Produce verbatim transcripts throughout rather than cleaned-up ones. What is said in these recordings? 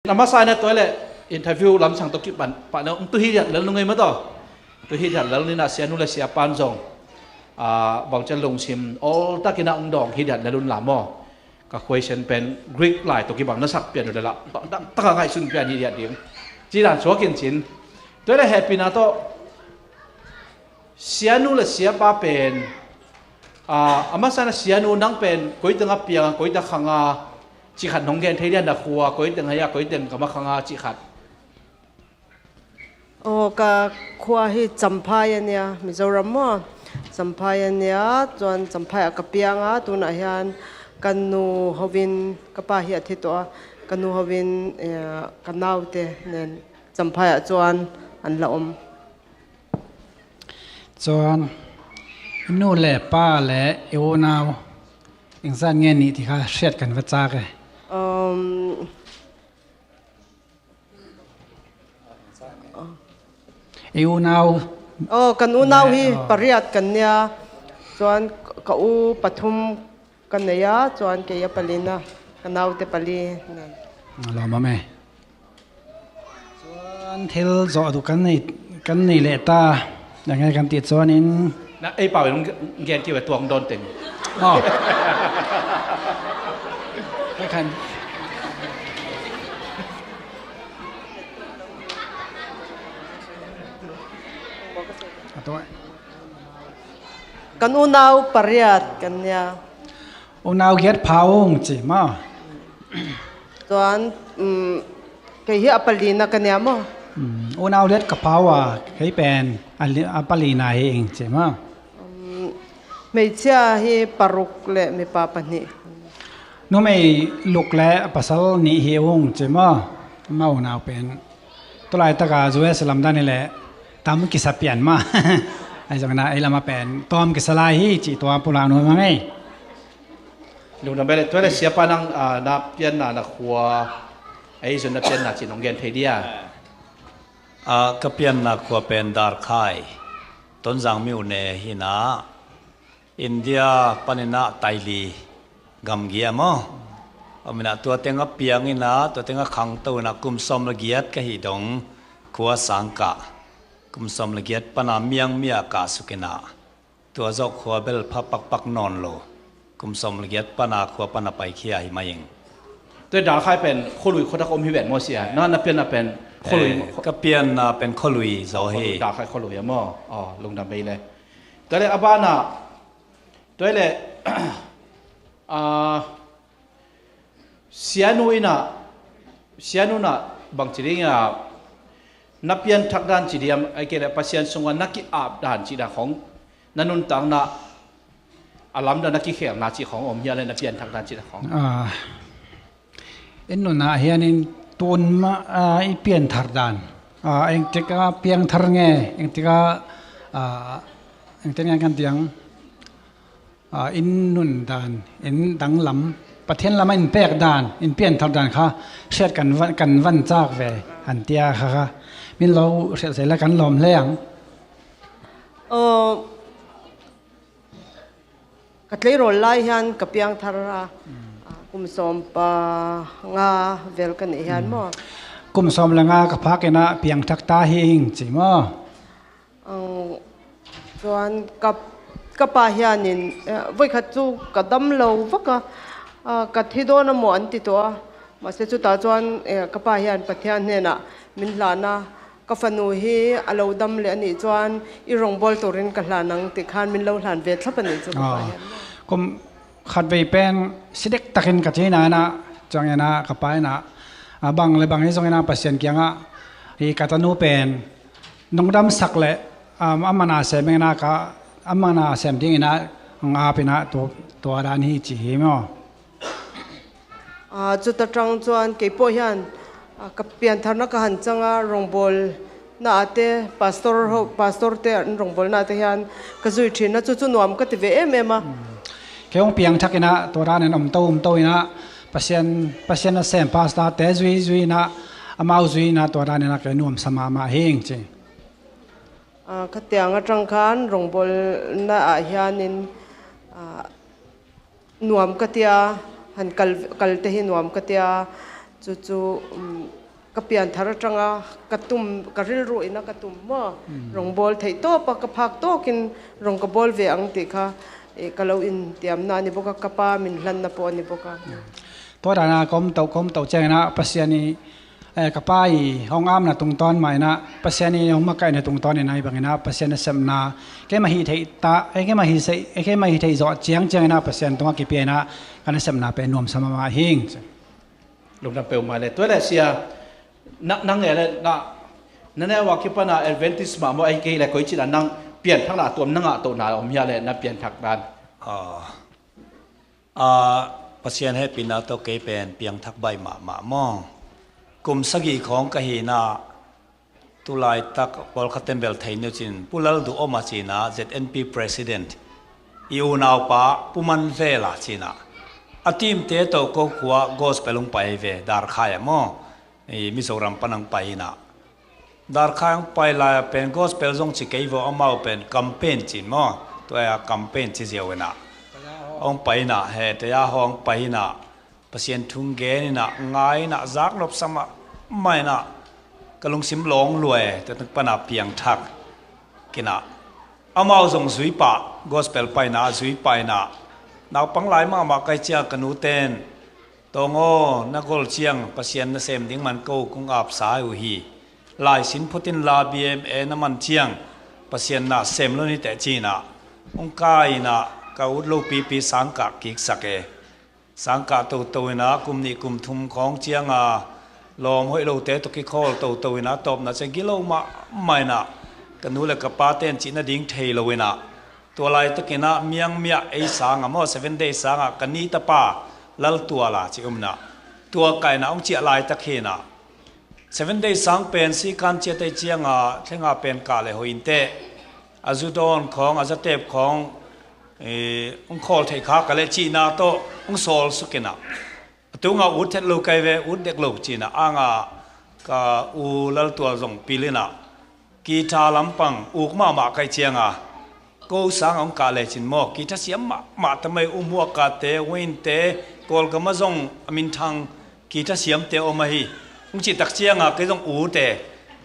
A masa in ah tua leh interview lamsang tawh kipah pah na, tu hi diat lel nung ei maw taw. Tu hi diat lel ni in ah sianu le siapa'n zong, ah, bangcian lungsim awltakin ah ong dawng hi diat lel un la maw. Ka question pen Greek lai tawh kibang na sak pian uh leh lah, bang dang tak a ngaihsun pian hi diat ding. Ci dan suak in cin. Tua leh hehpihna tawh sianu le siapa pen, ah, a masa in ah sianu nang pen koi teng a piang a, koi teng khang a, cih khat nong gen thei diam, na khua koi teng hi a, koi teng ka ma khang a, cih khat. Aw, ka khua hi Champhai a nia, Mizoram maw. Champhai a nia, tua Champhai ah ka piang a, tu in ah hian ka nu ho in, ka pa hi a thi tawh a, ka nu ho in, eh, ka naute nen Champhai ah chuan an la awm. Chuan i nu le pa le i unau engzat nge ni tih kha hriat kan va chak e. Um, i unau. Aw, kan unau hi, eh, aw, pariat kan nia. Chuan ka u pathum ka nei a, chuan kei a palina, ka naute pali nen. A lawmawm e. Chuan thil zawh duh kan nei, kan nei leh ta, eng nge kan tih chuanin. Na, ei pau in gen kei ve, tuang dawn teng. Aw. Ka khan. A tua. Kan unau pariat kan nia. Unau giat pha ung ci maw? Chuan, um, kei hi a palina ka nia maw? Um, unau giat ka pha ua, kei pen a li-, a palina hi ing ci maw? Um, hmeichhia hi paruk leh mipa pahnih. Numei luk leh a pasal nih hi ung ci maw? Amau unau pen. Tulai taka U S lam dan hi leh tam kisa pian maw. Ahi zongin ah ei lam ah pen tawm kisa lai hi cih tua pulak nuam ang ei. Lungdam bel e. Tua leh siapa nang, ah, na pianna na khua, ei zong na pianna cih nong gen thei dia? Ah, ka pianna khua pen Darkhai, Tonzang miune hi in ah, India panin ah Taili gamgi a maw. Aw, min ah tua teng a piang in ah, tua teng a khangto in ah, kum sawm le giat ka hih dong khua sang kah. Kum sawm le giat pan a Miang mi ah kah suk in ah, tua zawk khua bel pha pakpak nawn lo. Kum sawm le giat pan a khua pan a paikhia hi mai ing. Tua Darkhai pen Khualui khuatak om hi ven maw sia? Na, na pianna pen Khualui. Eh, ka pianna pen Khualui zaw hi. Khualui, Darkhai Khualui a maw? Aw, lungdam bel e. Tua leh a ban ah, tua leh, ah, sianu in ah, sianu in ah bangci ding a, na pianthak dan ci diam, ahih kei leh Pasian sungah na ki-ap dan cih dan khawng, na nuntakna a lamdang, na kikhelna cih khawng om hiam, leh na pianthak dan cih dan khawng? Ah, i nunah hianin tun mah, ah, i pianthar dan, ah, engtik a piangthar nge, engtik a, ah, engtik nge kan ti ang, ah, in nun dan, in danglam, Pathian lama in pek dan, in pianthar dan kha hriat kan van, kan van chak ve, an tia kha kha. Min lo hriat zel a, kan lawm hle ang. Aw, ka tleirawl lai hian ka piangthar a, ah, kum sawm panga vel ka nih hian maw. Kum sawm le nga ka phak in ah piangthak ta hi ing ci maw. Ang, chuan ka, ka pa hianin, eh, vawikhat chu ka dam lo vak a, ah, ka thi dawn a maw an ti tawh a. Mahse, chutah chuan, eh, ka pa hian Pathian hnenah min hlan a, ka fanu hi a lo dam leh a nih chuan i rawngbawl turin ka hlan ang tih khan min lo hlan ve thlap a nih chu ka pa hian. Kum khat vei pen si dek takin ka thi nan a, chuan in ah ka pa in ah, a bang le bang hi zawng in ah Pasian kiangah, hi ka tanu pen nong damsak leh, um, amah na sem in ah ka, amah na sem dingin ah ang ap in ah tu, tua dan hi ci hi maw. Ah, chuta tang chuan kei pawh hian, ah, ka piantharna ka han chang a, rawngbawlna ah te, pastor ho, pastor te an rawngbawlna ah te hian ka zui ṭhin a, chu chu nuam ka ti ve em em a. Kei hong piangthak in ah, tua danin awm to, awm to in ah, Pasian, Pasian a sem pastor te zui, zui in ah, amau zui in ah, tua danin ah kei nuamsa mah mah hi ing ci. Ah, khatiang aṭang khan rawngbawlna ah hianin, ah, nuam ka tia, han kal, kal te hi nuam ka tia, Cucu, um, ka pianthar aṭanga ka tum, ka rilru ina ka tum maw? Rong bawl theih tawpa ka phak tawkin rong ka bawl ve ang ti kha, eh, ka lo in tiamna a ni bawk a, ka pa min hlanna pawh a ni bawk a. Tua dana ka om toh, ka om toh ciangina Pasian i, eh, ka pa i hong amna tungtawn maina Pasian i hong makaihna tungtawn ina i bangina Pasian nasepna keimah hih theih ta, eh, keimah hih theih, eh, keimah hih theih zawh ciangciangina Pasian tunga kipiaina ka nasepna pen nuamsa mahmah hing. Lungdam peuhmah le. Tua le sia, na, nang e le na, na neu a kipana Adventist mah maw, ai kei le koi cina nang pianthakna tuam na ngah tohna om hia le na pianthak dan? Ah, ah, Pasian hehpihna tawh kei pen piangthak baih mahmah maw. Kum sagih khawng ka hina, tulaitak pawlkhat ten bel thei ni uh cin, Pu Lal Duh Om a cina, Z N P President i unaupa Pu Man Vel a cina, a team te tawh ko khua gospel hong pai ve, Darkhai ah maw, i Mizoram pan hong pai ina. Darkhai hong pai lai a pen gospel zong ci kei vaw, amau pen campaign cin maw, tua a campaign ci ziau ina hong pai ina, he te a hong pai ina Pasian thu gen ina, ngai ina, zak nopsa mahmah ina, ka lungsim lawng lua e, tua tung pana piangthak kina. Amau zong zui pah, gospel paina, zui pah ina, naupang lai mahmah kai ciang ka nu ten, Tawng aw, na gol ciang Pasian nasem ding man ko kong apsa uh hi. Laisin phutin la B M A na man ciang Pasian nasem lo ni teh cina hong kai ina, ka ut lopipi sangkah kiksak e. Sangkah toto ina kum nih kum thum khawng cianga lawm hoih lote tawh kikhawl toto ina tawpna ciang gilo mahmah ina ka nu le ka pa ten cih nading thei lo ina tua laitakin ah Miangmiah ei sanga maw, Seven Day sanga ka ni tapa Laltuala cih om ina tua kaina hong ciah laitak hi ina Seven Day sang pen sikan ciat ei cianga thlenga pen kah le hoih inteh a zu dawn khawng, a zatep khawng, eh, hong khawl theih kha ka le cihna tawh hong sawl suk ina a tunga ut thet lo kai ve, ut dek lo cina anga ka u Laltual zong pil ina kitha lampang uk mahmah kai cianga ko sanga hong kah lecin maw, kitha siam mahmah tamai u Muakate, Wayne-te, Kawlgama zong a minthang kitha siamte om ahi. Hong cih tak cianga kei zong ute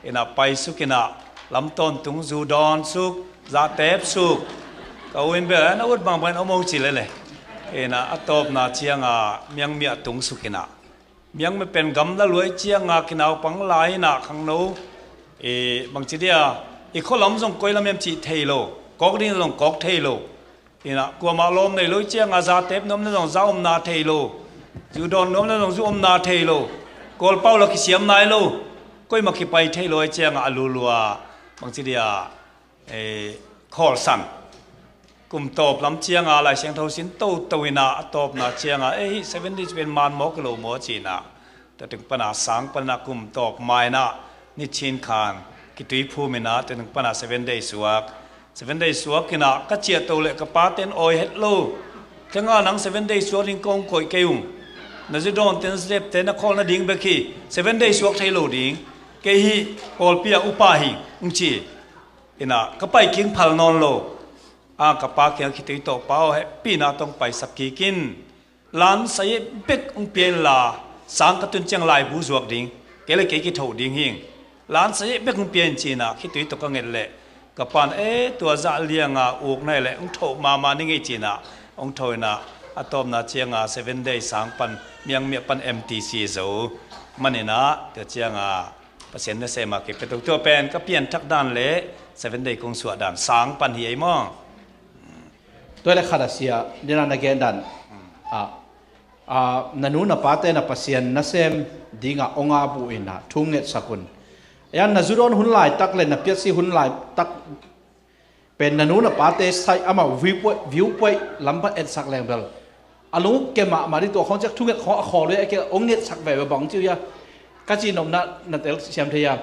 ina pai suk ina lam tawntung zu dawn suk, zatep suk. Ka u in bel na ut bangbang in om hong ci lele ina a tawpna cianga Miangmiah tung suk ina Miangmiah pen gamla luai cianga kinaupang lai ina khangno, eh, bangci dia i khualam zong koi lam em cih thei lo, kawk ding zong kawk thei lo. Ina kuamah lawm nei lo cianga zatep nuamna zong za omna thei lo, zu dawn nuamna zong zu omna thei lo, Kawlpau la kisiam nai lo, koimah kipai thei lo ai cianga a lulua bangci dia, eh, khawlsan. Kum tawp lam cianga Lai Siangtho sin toto ina a tawpna cianga, eh, hih Seven Days pen man maw ki lo maw cina. Tua tung pana sang pana kum tawp maina ni chin khan kitui phum ina tua tung pana Seven Day suak. Seven Day suak ina ka ciah to le ka pa ten awi het lo. Khenga nang Seven Day suak ding kong koih kei ung. Na zu dawn ten zatep te na khawl nading bek hi. Seven Day suak thei lo ding. Kei hi Kawlpi a upa hi ung ci. Ina ka pai king phal nawn lo. A ka pa kiang kitui tawh pa aw hehpihna tawh hong paisak kikin. Lan sayeh bek hong pia inla sang ka tun ciang laibu zuak ding, kei le kei kithoh ding hing. Lan sayeh bek hong pia in cina khitui tawh ka nget leh ka pan e tua zah lianga ukna hi leh hong thoh mahmah ning ei cina hong thoh ina a tawpna cianga Seven Day sang pan Miangmiah pan M T C zo manina tua cianga Pasian nasem a kipia to tua pen ka pianthak dan le Seven Day kong suah dan sang pan hi ei maw? Tua le khat a sia dina na gen dan a, a, na nu na pate na Pasian nasem dinga onga bu ina thu ngetsak un. Ayan na zu dawn hun laitak le na piatsi hun laitak pen na nu na pate sai amau viewpoint, viewpoint lampa etsak leng bel a lungke mahmah dih tua khawng ciak thunget khawng a khawl uh a kei a ong ngetsak veve bang ciu ia ka ci nopna na tel siam thei ia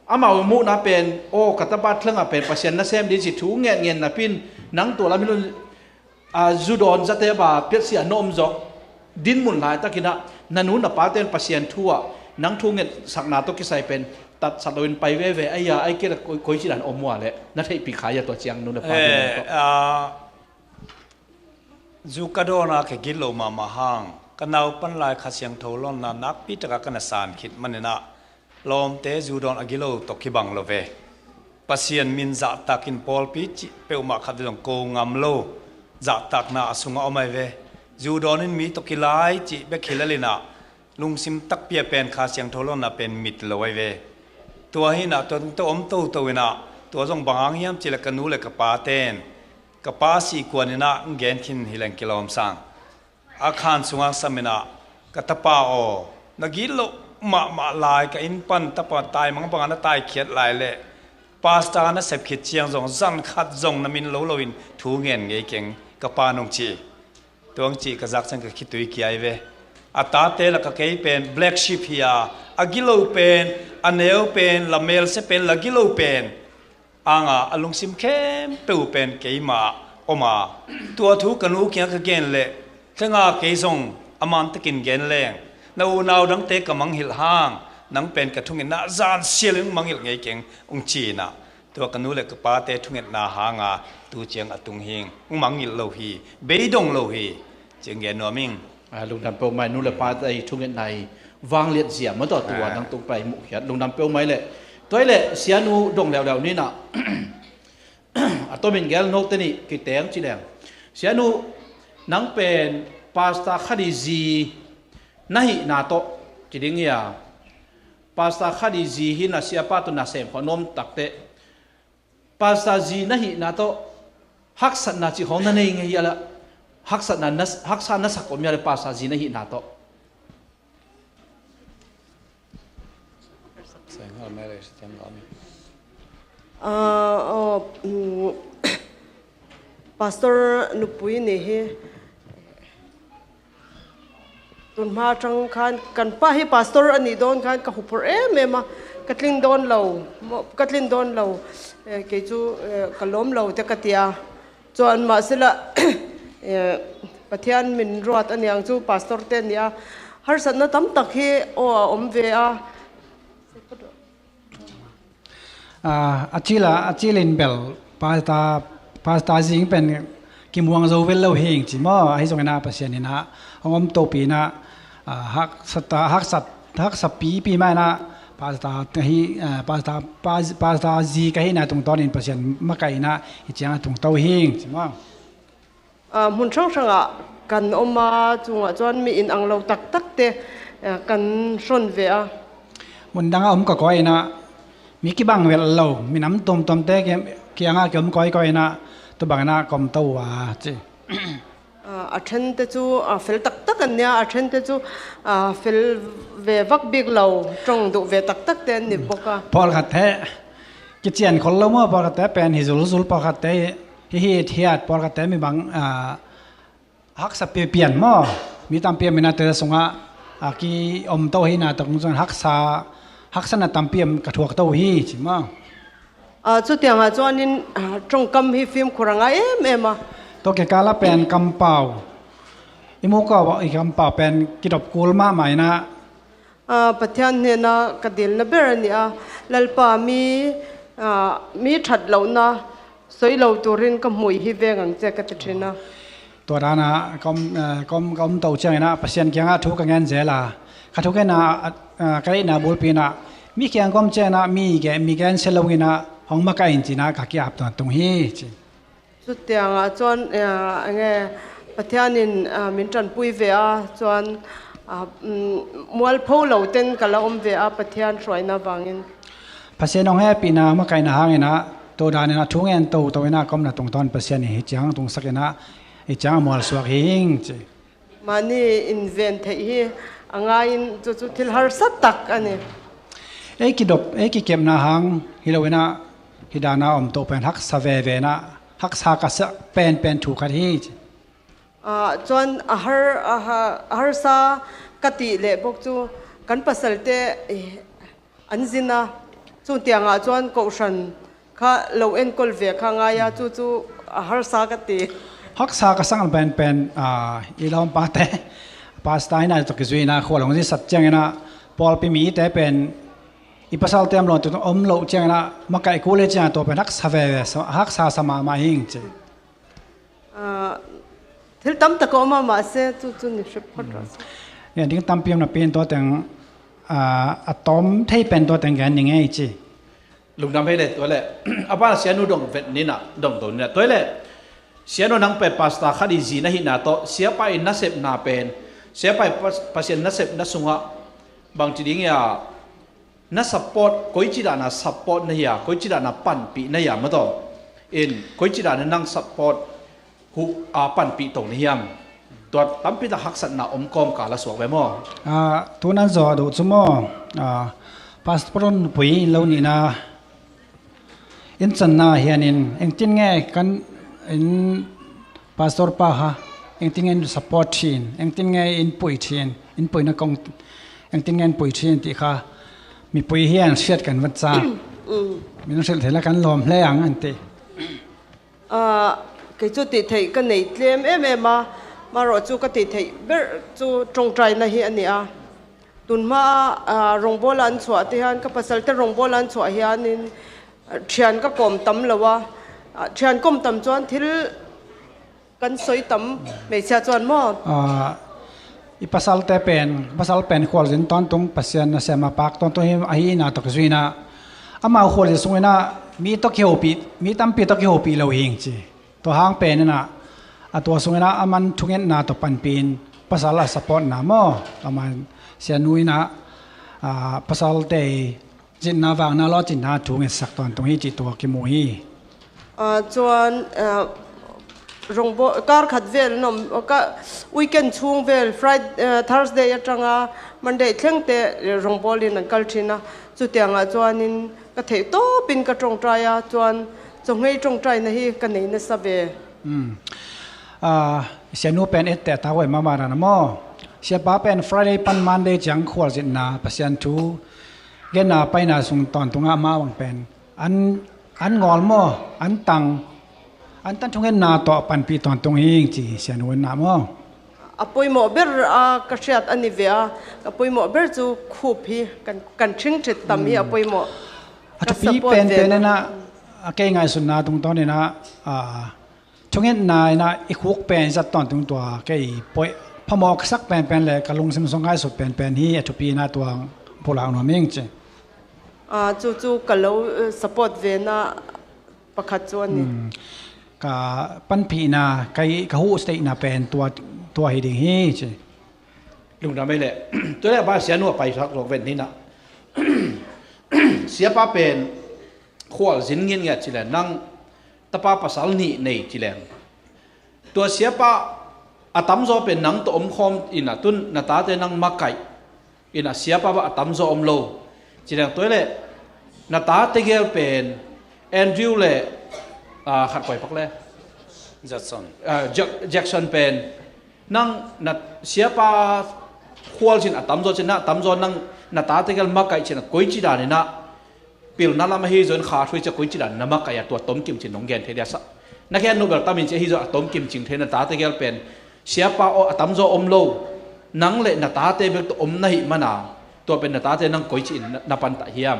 amau muhna pen aw ka tapa thlengah pen Pasian nasem dih ci thu ngen ngen napin nang tua lam hi lun a zu dawn zate ba piatsia na om zawk dinmun laitakinah na nu na paten Pasian thu ah nang thu ngetsakna tawh kisai pen tatsat loin pai veve aia ai kei la koi ci dan om ua leh na theihpih kha ia tua ciang nu na pa Eh, ah, zu ka dawn a khe git lo mahmah hang Ka naupan lai Kha Siangtho lawnna nakpi taka ka na san khit maninah lawmte zu dawn a gilo tawh kibang lo ve. Pasian min zahtakin pawlpi cih peuhmah khat zong ko ngam lo. Zahtakna a sungah om ai ve. Zu dawnin mi tawh kilai cih bek hi lelinah lungsim takpi a pen Kha Siangtho lawnna pen mit lo ai ve. Tua hinah tua tawh om toto inah tua zong bang hang hiam cih le ka nu le ka pa ten ka pa sih kuaninah gen khin hi leng kilawm sang. A khan sungah saminah ka tapa aw, na gitloh mahmah lai ka inn pan tapa taimang bangah na taikhiat lai leh pastor na sep khit ciang zong zan khat zong na min lo loin thu ngen ngei keng ka pa nung ci. Tuang cih ka zak ciang ka khitui kiai ve. A tate laka kei pen black sheep hi a, a gilo pen, a neu pen, la melse pen, la gilo pen anga a lungsim khempeuh pen keimah om a, tua thu ka nu kiang ka gen leh thenga kei zong a mantakin gen leng na unau dangte ka mangngilh hang nang pen ka thungetna zan sialin mangngilh ngei keng ung cinah tua ka nu le ka pate thungetna hanga tu ciang a tung hing ung mangngilh lo hi, beidong lo hi. Ciang gen nuam ing. A, lungdam peuhmah, nu le pa te i thungetna i vangliat zia maw tawh tua nang tung pai muhkhiat lungdam peuhmah i leh. Tua i leh sianu dong leuleu ninah a tomin gel note nih kiteng ci leng. Sianu, nang pen Pastor Khadi zi na hihna tawh ci ding hi a. Pastor Khadi zi hi na siapa tawh na sem khawh nuam takteh Pastor zi na hihna tawh haksatna cih khawng na nei ngei hiala, haksatna na, haksa na sak om hiala Pastor zi na hihna tawh. Ah, oh, mm, Pastor nupui nih hi. Tun hma tang khan kan pa hi pastor a nih dawn khan ka huphurh em em a, ka tling dawn lo, ka tling dawn lo, eh, kei cu, eh, ka lawm lo te ka ti a. Chuan mahsela, eh, Pathian min ruat a niang cu pastor te nih a, harsatna tam tak hi aw a om ve a. Ah, a cila, a cilin bel pasta, pasta zing pen kimuang zo vel lo hing ci maw? Ahi zongin ah Pasian in ah hong om topi in ah, ah, haksat, haksat, haksa pipi mah in ah pasta hi, ah, pasta, pas-, pasta zi ka hihna tungtawnin Pasian makaihna hi ciang a tungto hing ci maw? Ah, hmun hrang hrangah kan om a, chungah chuan mi inang lo tak tak te, ah, kan hrawn ve a. Hmun dangah om ka kawi inah mi kibang velh lo, minam tuamtuam te ki-, kiangah ki om kawi kawi inah tubang inah ka om to uh a ci. Ah, a ṭhen te chu, ah, fel tak tak an nia, a ṭhen te chu, ah, fel ve vak bik lo, ṭawng duh ve tak tak te an ni bawk a. Pawlkhat te kician khol lo maw, pawlkhat te pen hi zul zul, pawlkhat te hi hi thiat, pawlkhatte mi bang, ah, haksa piapian maw? Mi tampi a minate sungah, ah, ki om to hi na tak chuan haksa, haksana tampi am ka thuak to hi ci maw? Ah, chutiangah chuanin, ah, ṭawngkam hi fimkhur a ngai em em a. Tawkikala pen kampau i mu ko i kampau pen kidop kul mahmah inah, ah, Pathian hnena ka dilna ber a ni a, Lalpa mi, ah, mi ṭhat lohna sawi lo turin ka hmuih hi veng ang che ka ti ṭhin a. Tua dana ka om, ah, ka om, ka om to ciangin ah Pasian kiangah thu ka ngen zel a, ka thu ngenna, ah, ka neihna bulpi inah mi kiang ka om ciangin ah mi gen, mi gen se lo inah hong makaih in ci inah ka ki-ap tawntung hi ci. Chutiangah chuan, eh, enge, Pathianin, ah, min ṭanpui ve a, chuan, ah, mm, mualpho lo ten ka la awm ve a, Pathian hruaina avangin. Pasian hong hehpihna makaihna hangin ah, tua danin ah thu ngen toto inah ka omna tungtawn Pasian hi ciang tungsak inah hi ciang a mualsuak hi hing ci. Mahni inven theih hi a ngaiin chu chu thil harsa tak a ni. Ei kidop, ei kikepna hang hi lo inah hi dana om to pen haksa veve inah haksa ka sak penpen thu khat hi ci. Ah, chuan a har, a ha-, a harsa ka tih leh bawk chu kan pasalte, eh, an zin a, chutiangah chuan kohhran kha lo enkawl ve kha ngai a, chu chu a harsa ka ti. Haksa ka sak penpen, ah, i lawmpa te pasta inah tawh kizui inah khual hong zisat ciangin ah pawlpi mite pen i pasalte om lo, om lo ciangin ah makaih kul hi ciangin tua pen haksa veve, haksa sa mahmah hing ci. Ah, Thil tam tak a om a, mahse, tu, tu ni hrep phot rawh. Ya, ding tampi om napi in tua teng, ah, a tawm thei pen tua teng gen ni ngei ci. Lungdam hei le, tua le, a ban a sianu dong vet nina, dong do nina, tua le, sianu nang pen pastor khat i zi na hihna tawh, siapa i nasepna pen, siapa i pas-, Pasian nasepna sungah, bangci ding ia, na support, koici dana support na hia, koici dana panpih na hia, ma tawh. In, koici dana nang support, hu, a panpih to na hiam. Tua tampi tak haksatna om kawm ka la suak ve maw? Ah, tu nan zawh duh cu maw? Ah, pastor pun pui lo nina. In canna hianin, engtin nge kan in pastor pa ha, engtin nge in support thin, engtin nge in pui thin, in pui na kong, engtin nge in pui thin ti kha, mipui hian siat kan vat ca. Mm. Min hril thei la kan lawm hle ang an ti. Ah, kei cu tih theih ka nei tlem em em a, mah ruah cu ka tih theih ber cu ṭawngṭaina hi a ni a. Tun hma ah, ah, rongbawla an chuah ti hian, ka pasalte rongbawla an chuah hianin, ah, ṭhian ka kawm tam lo a. Ah, ṭhian kawm tam chuan thil kan sawi tam hmeichhia chuan maw? Ah, i pasalte pen, pasal pen khualzin tawntung, Pasian nasem a pak tawntung hi, a hi ina tawk zuina. Amau khualzin sunginah mi tawh kihopih, mi tampi tawh kihopih lo hing ci. Tua hang pen inah, a tua sunginah a man thungetna tawh panpih in pasal a supportna maw? Amah sianu inah, ah, pasalte i zinna vakna lawhcinna thu ngetsak tawntung hi cih tua kimu hi. Ah, chuan, ah, rongbawh, kar khat vel an awm, ka, weekend chhung vel, Friday, ah, Thursday aṭanga Monday thlengte, eh, rongbawlin an kal ṭhin a. Chutiangah chuanin ka theih tawpin ka ṭawngṭai a, chuan chawngei ṭawngṭaina hi ka nei nasa ve. Mm. Ah, sianu pen etteh a tak huai mahmah dan a maw? Siapa pen Friday pan Monday ciang khualzinna Pasian thu genna paina sung tawntungah amah bang pen an, an ngawl maw, an tang, an tan thungetna tawh panpih tawntung hi ci sianu an na maw? A pawimawh ber a ka hriat a ni ve a, a pawimawh ber chu khup hi kan, kan ṭhing ṭhit tam hi a pawimawh. A thupi penpen inah, a kei ngaihsutna tungtawn inah, a, thungetna inah i khuk pen zat tawntung tua kei pawih phamawh ka sak penpen le ka lungsim sung ngaihsut penpen hi a thupi inah tua pulak nuam ing ci. A, chu chu ka lo, eh, support ve na pakhat chu a ni. Hmm. Ka panphihna, ka, ka huh state na pen tua, tua hi ding hi ci. Lungdam ei le. Tua le a ba sianu a pai sak lawk ven hina. Siapa pen khualzin ngiat ngiat ci le nang tapa pasal nih nei ci le. Tua siapa a tamzaw pen nang tawh om khawm ina tun na tate nang makaih. Ina siapa bah a tamzaw om lo. Ci leng tua le na ta tegel pen Andrew le, ah, khat poi pak le. Jackson. Ah, Jack-, Jackson pen nang na siapa khualzin a tamzaw ci na tamzaw nang na ta tegel makaih ci na koi ci dan ina pilna lam ahi zawn kha thui ci koi ci dan na makaih a tua tom kim ci nong gen thei dia sa. Na gen nobel tamin ci ahi zawn a tom kim cing thei na ta tegel pen siapa aw a tamzaw om lo, nang le na tate bek tawh om na hih mana, tua pen na tate nang koi ci-in na, na pan tah hiam?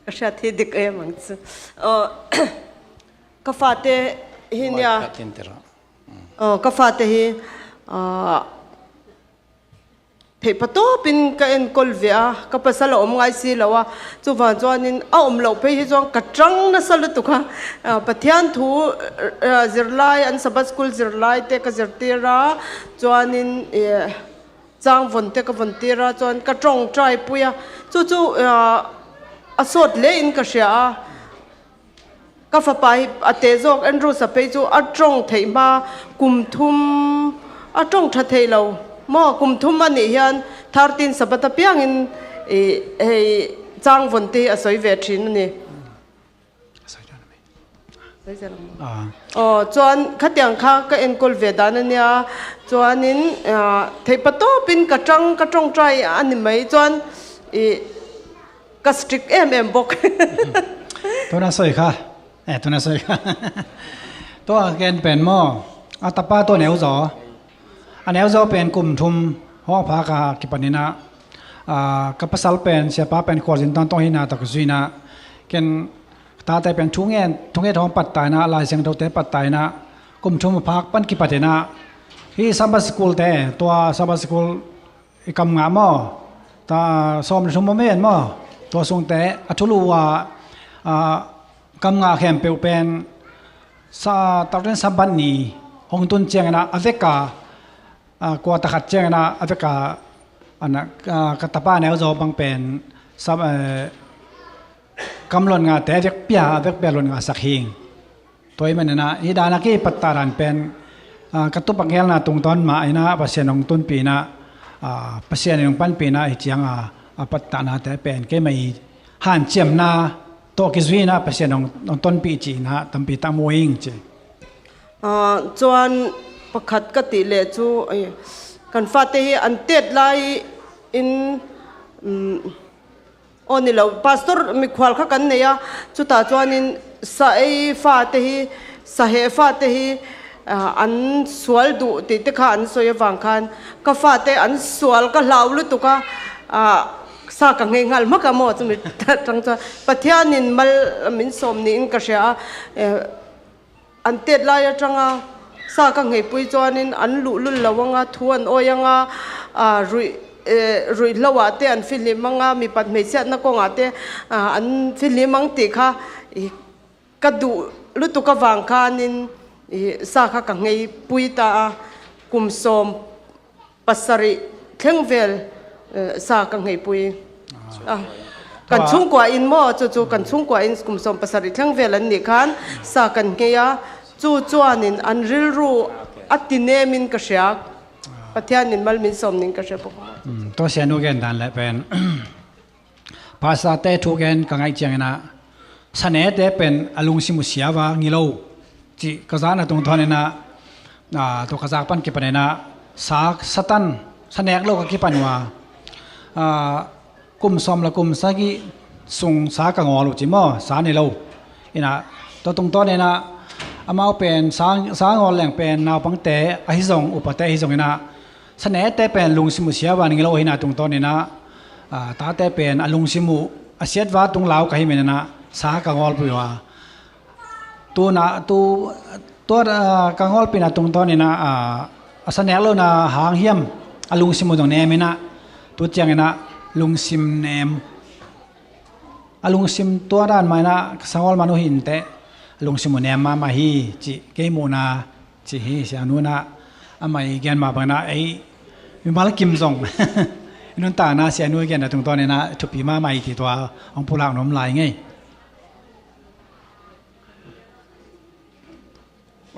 Ka hriat hi dik em ang chu. Aw, ka fate hi nia. Aw, ka fate hi, ah, theih patawpin ka enkawl ve a, ka pasal a awm ngai si lo a, chuvang chuanin a awm loh phei hi chuan ka ṭang nasa lutuk a. Ah, Pathian thu, ah, zirlai, an Sabbath school zirlai te ka zirtir a, chuanin, eh, chang vawn te ka vawntir a, chuan ka ṭawngṭaipui a. Chu chu, ah, a sawt lein ka hria a. Ka fapa hi a te zawk Andrew Sapei chu a ṭawng theih hma kum thum a ṭawng ṭha thei lo. Maw kum thum a nih hian thirteen Sabbath apiangin i, hei chang vawn te hi a sawi ve ṭhin a ni. Ah. Aw, chuan khatiang kha ka enkawl ve dan a nia. Chuanin, ah, theih patawpin ka ṭang, ka ṭawngṭai a ni mai chuan i, ka strict em em bawk. Tuna sawi kha. Eh, tuna sawi kha. Tua ken pen maw? A tapa tua neu zaw. A neu zaw pen kum thum hawng pha ka kipanin a, ah, ka pasal pen, siapa pen khualzin tawn tawng hina tak zuina. Ken tate pen thungen, thungen hong patta in ah, Lai Siangthote patta in ah, kum thum a phak pan kipat in ah, hih Sabbath School te, tua Sabbath School i kam ngah maw, ta sawm le thum maw, men maw, tua sungte a thulu a, a, kam ngah khempeuh pen sa, Taten Sabbath ni hong tun ciangin ah, a vek a, a, kua ta khat ciangin ah, a vek a, a na, a, ka tapa neu zaw bang pen, sa, eh, kam luan ngate a vek pia, a vek pia luan nga sak hing. Tua ahih manin ah, hih dan a kipatta dan pen, a, ka tupa geelna tungtawn mah in ah, Pasian hong tunpih in ah, a, Pasian in hong panpih in ah, hih ciang a, a patta nate pen keimah i hanciamna tawh kizui in ah, Pasian hong, hong tonpih ci in ah, tampi tak mu ing ci. A, cuan pakhat ka tih leh cu, ei, kan fate hi an tet lai in, um, aw ni lo, pastor mikhual kha kan nei a, cuta cuanin sa ei fate hi, sa heh fate hi, a, an sual duh tite kha an soi a vang khan, ka fate an sual ka hlau lutuk a, a, sa ka ngei ngal hmak a maw, cumi tang cuan Pathian in mal min sawm ni in ka hria a, eh, an tet lai aṭanga sa ka ngeipui cuanin an luhlul lo anga, thu an awi anga, a, ruih, eh, ruih hlo ah te an fihlim anga, mipat hmeichhiatna kong ah te, a, an fihlim ang ti kha, i, ka duh lutuk a vang khanin, i, sa kha ka ngeipui ta a, kum sawm pasarih thleng vel, eh, sa ka ngeipui. Ah, kan chungkua in maw, cucu kan chungkua in kum sawm pasarih thleng vel an nih khan sa kan ngei a, cu cuanin an rilru a tinem in ka hriak. Pathian in mal min sawm ning ka hria bawk. Hmm, tua sianu gen dan le pen. Pastor te thu gen ka ngaih ciangin ah, sa nete pen a lungsim uh siava ngilo cih ka zakna tungtawnin ah, a, tua ka zak pan kipanin ah, sa, sa tan, sa nek lo ka kipan uh a, a, kum sawm le kum sagih sung sa ka ngawl uh ci maw, sa ni lo. In ah, tua tungtawnin ah, amau pen sa, sa ngawl leng pen naupangte ahi zong, upate ahi zongin ah, sa nete pen lungsim uh siava ngilo ahihna tungtawnin ah, a, tate pen a lungsim uh a siatva tung lau ka hih manin ah, sa ka ngawlpih uh a. Tu in ah, tu, tua, a, ka ngawlpihna tungtawnin ah, a, a sa nek lohna hang hiam a lungsim uh zong nem in ah, tu ciangin ah lungsim nem. A lungsim tua dan mah in ah ka sa ngawl man uh hi inteh, a lungsim uh nem mahmah hi cih kei muhna ci hi. Sianu in ah amah i gen mah bangin ah ei mimal kim zong i nuntakna sianu i genna tungtawnin ah thupi mahmah hi ti tua hong pulak nuam lai ing ei.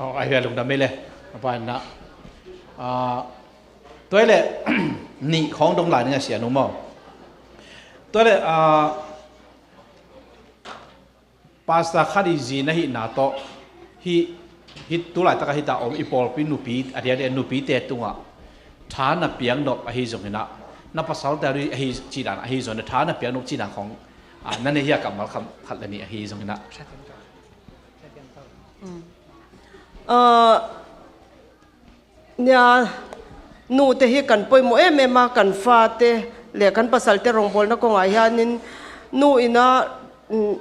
Aw, a hi a lungdam ei le. A pa in ah, a, tua hi leh nih khawng dong lai ning a sianu maw. Tua hi leh, a, pastor khat i zi na hihna tawh hih, hih tu laitak a hih ta om i pawlpi nupi, a diakdiak nupite tungah tha na piak nop ahi zongin ah, na pasalte ahi cih dan ahi zongin ah, tha na piak nop cih dan khawng, a, na nei hi a, kammal khat le nih ahi zongin ah. Aa, nia, nute hi kan poimawh em em a, kan fate le kan pasalte rongbawlna kongah hianin nu in ah, mm,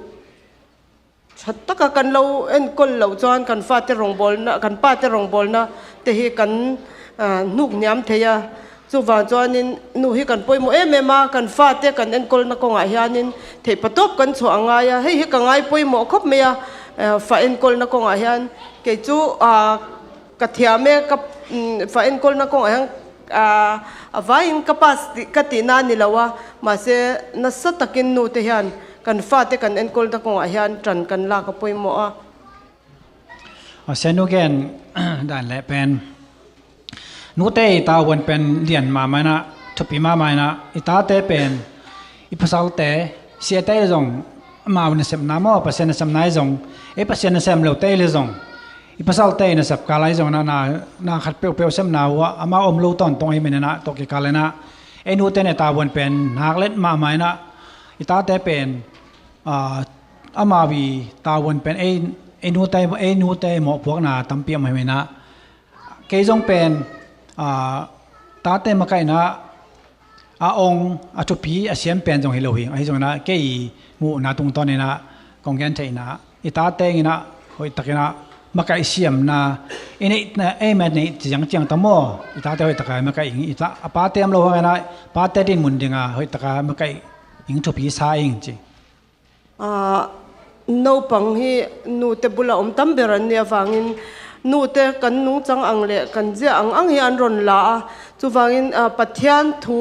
ṭha taka kan lo enkawl loh chuan kan fate rongbawlna, kan pate rongbawlna te hi kan, aa, hnuk hniam thei a. Chuvang chuanin nu hi kan pawimawh em em a, kan fate kan enkawlna kawngah hianin theih patawp kan chhuah a ngai a, hei hi ka ngai pawimawh khawp mai a, eh, fa enkawlna kawngah hian kei chu, ah, ka thiam e, ka, mm, fa enkawlna kawngah hian, ah, a vaiin ka pass tih, ka tihna a ni lo a, mahse, nasa takin nute hian kan fate kan enkawlna kawngah hian ṭan kan lak a pawimawh a. A, Sianu gen dan leh pen, nute i tavuan pen lian mahmah inah, thupi mahmah inah, i tate pen, i pasalte, siate i zong, amau nasepna maw, Pasian nasepna i zong, ei Pasian nasem lote i le zong, i pasalte i nasep kal ah i zong inah, na, na khat peuhpeuh sepna uh ah, amau om lo tawntung ahih manin ah, tua kikal inah, ei nute i tavuan pen, nak let mahmah inah, i tate pen, a, amau i tavuan pen ei, ei nute, ei nute mawhpuakna tampi om ahih manin ah, kei zong pen, a, tate makaihna a ong, a thupi, a siam pen zong hi lo hi. Ahi zongin ah kei i muhna tungtawn inah kong gen theihna, i tate inah hoihtakinah makaih siamna i neihna, ei mah neih ciangciang ta maw? I tate hoihtakah makaih ing, i ta, a pate om lo hanginah pate dinmun dinga hoihtakah makaih ing, thupi sa ing ci. Aa, naupang hi nute bula om tam ber an nih avangin, nute kan nungcang ang le kan zia ang ang hi an ron la a. Cuvangin, aa, Pathian thu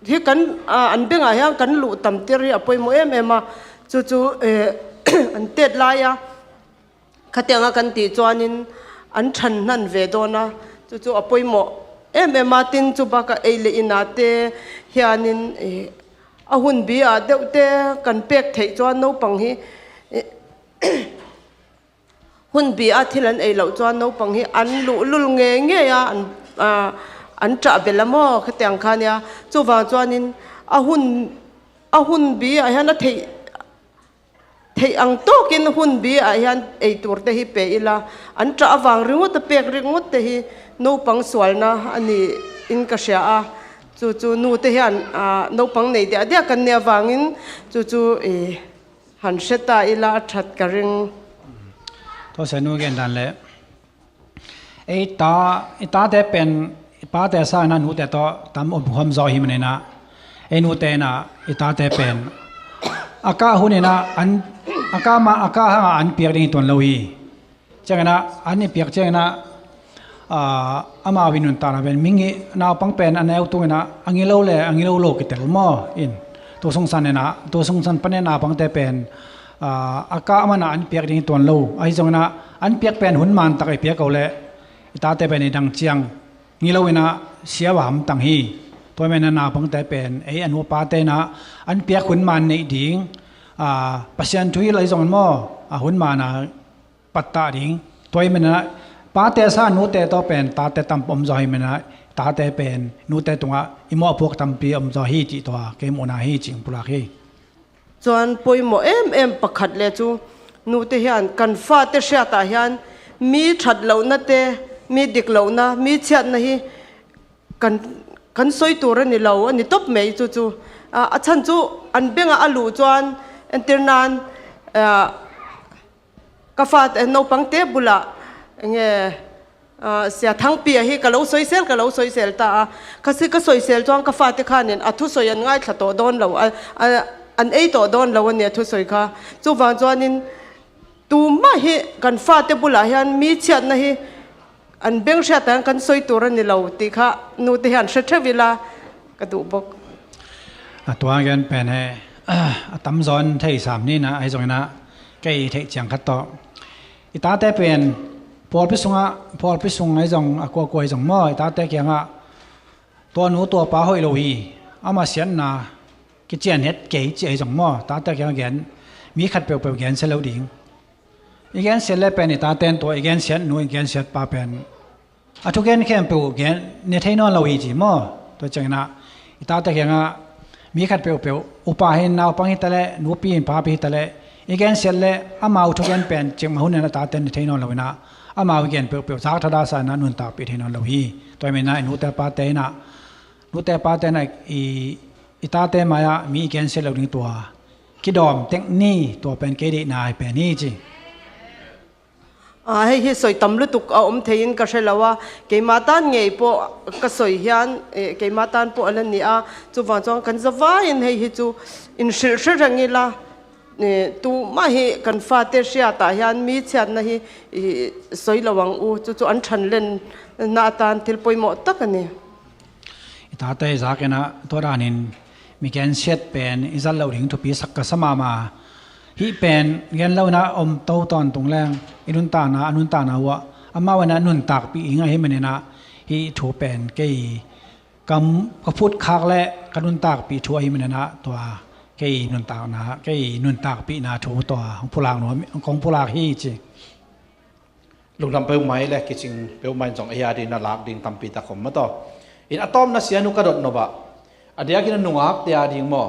hi kan, aa, an bengah hian kan luh tamtir hi a pawimawh em em a. Cucu, eh, an tet lai a, khatianga kan tih chuanin an ṭhan hnan ve dawn a. Cucu a pawimawh em em a, tin chu bakah ei le i nate hianin, eh, a hun bi ah deuhte kan pek theih chuan naupang hi, eh, hun bi a thil an ei loh chuan naupang hi an luhlul ngei ngei a, an, a, an ṭah bel a maw khatiang kha nia. Chuvang chuanin a hun, a hun bi ah hian a theih, theih ang tawkin hun bi ah hian ei turte hi pe ila, an ṭah avang ringawt a pek ringawtte hi naupang sualna a niin ka hria a. Chu chu nute hian, a, naupang nei diah diah kan nih avangin chu chu, i, han hre ta ila a ṭhat ka ring. Tawse nu gen dan leh ei ta, i tate pen i pate sangin a nute tawh tam om khawm zaw hi maninah, ei nute inah i tate pen a kah huninah an, a kah ma, a kah hangah an piak ding hi tuan lo hi. Cianginah an i piak cianginah, aa, amau i nuntakna pen mi ngi, naupang pen a neu tunginah a ngilo le a ngilo lo kitel maw in, tu sungsan inah, tu sungsan panin naupangte pen, aa, a kah manah an piak ding hi tuan lo. Ahi zonginah an piak pen hun man tak i piak ko leh i tate pen i dang ciang ngilo inah siava hamtang hi. Tua menah naupangte pen ei a nu a pate inah an piak hun man neih ding, aa, Pasian thu hi lo ahi zongin maw, a hun mana pattah ding. Tua hi menah pate sa nute tawh pen tate tam om zaw hi menah, tate pen nute tungah i mawhpuak tampi om zaw hi cih tua kei muhna hi cih pulak hi. Chuan pawimawh em em pakhat le chu nute hian kan fate hriatah hian mi ṭhat lohnate, mi dik lohna, mi chhiatna hi kan, kan sawi tur a ni lo, a ni tawp mai chu chu. A, a chhan chu an bengah a luh chuan entir nan, a, ka fate, naupangte bulah enge, a, Sia Thangpi ahi ka lo sawisel, ka lo sawisel ta a. Ka si, ka sawisel chuan ka fate khanin a thusawi an ngaithla tawh dawn lo, a, a, an ei tawh dawn lo a nia thusawi kha. Chuvang chuanin tumah hi kan fate bulah hian mi chhiatna hi an beng hriat ang kan sawi tur a ni lo tih kha nute hian hre theuh ila ka duh bawk. A tua gen pen he, a tam zawn thei sam ni na, ahi zongina kei theih chiang khat tawh i tate pen pawlpi sungah, pawlpi sung ahi zong, a kuakua ahi zong maw, i tate kiangah tua nu tua pa hoih lo hi, ama siatna kician het kei ci ahi zong maw, tate kiangah gen, mi khat peuhpeuh gen sia lo ding. I gensiat le pen i taten tua i gensiat nu, i gensiat pa pen a thugen khempeuh gen ne thei nawn lo hi ci maw? Tua ciangina i tate kiangah mi khat peuhpeuh, upa hin naupang hi ta leh, nupi hin papi hi ta leh, i gensiat le amau thugen pen cikmah hunin a taten ne thei nawn lo ina, amau i gen peuhpeuh zak thada sa ina nuntakpih thei nawn lo hi. Tua hi menina i nute pate ina, nute pate ina i, i tate mai-ah mi i gensiat lo ding tua kidawm tek ni, tua pen kei deihna hi pen hi ci. A, hei hi sawi tam lutuk a awm theiin ka hre lo a, keima tan ngei pawh ka sawi hian, eh, keima tan pawh a la ni a, chuvang chuan kan zavaiin hei hi chu inhrilh hre reng ila, eh, tumah hi kan fate hriatah hian mi chhiatna hi i sawi lo ang u, chu chu an ṭhanlenna atan thil pawimawh tak a ni. I tate i zakina tua danin mi gensiat pen i zat loh ding thupi sak ka sa mahmah. Hih pen gen lo ina awm to tawntung leng i nuntakna, a nuntakna uah amau ina nuntakpih ing ahi manina hih thu pen kei ka, ka phut khak le ka nuntakpih thu ahi manina tua kei nuntakna, kei nuntakpihna thu tua hong pulak nuam, kong pulak hi ci. Lungdam peuhmah le kicing peuhmah in zong ei a dingin a lak ding tampi tak om maw taw. In a tawpna sianu ka dot nop ah, a diakin a nungakte a ding maw?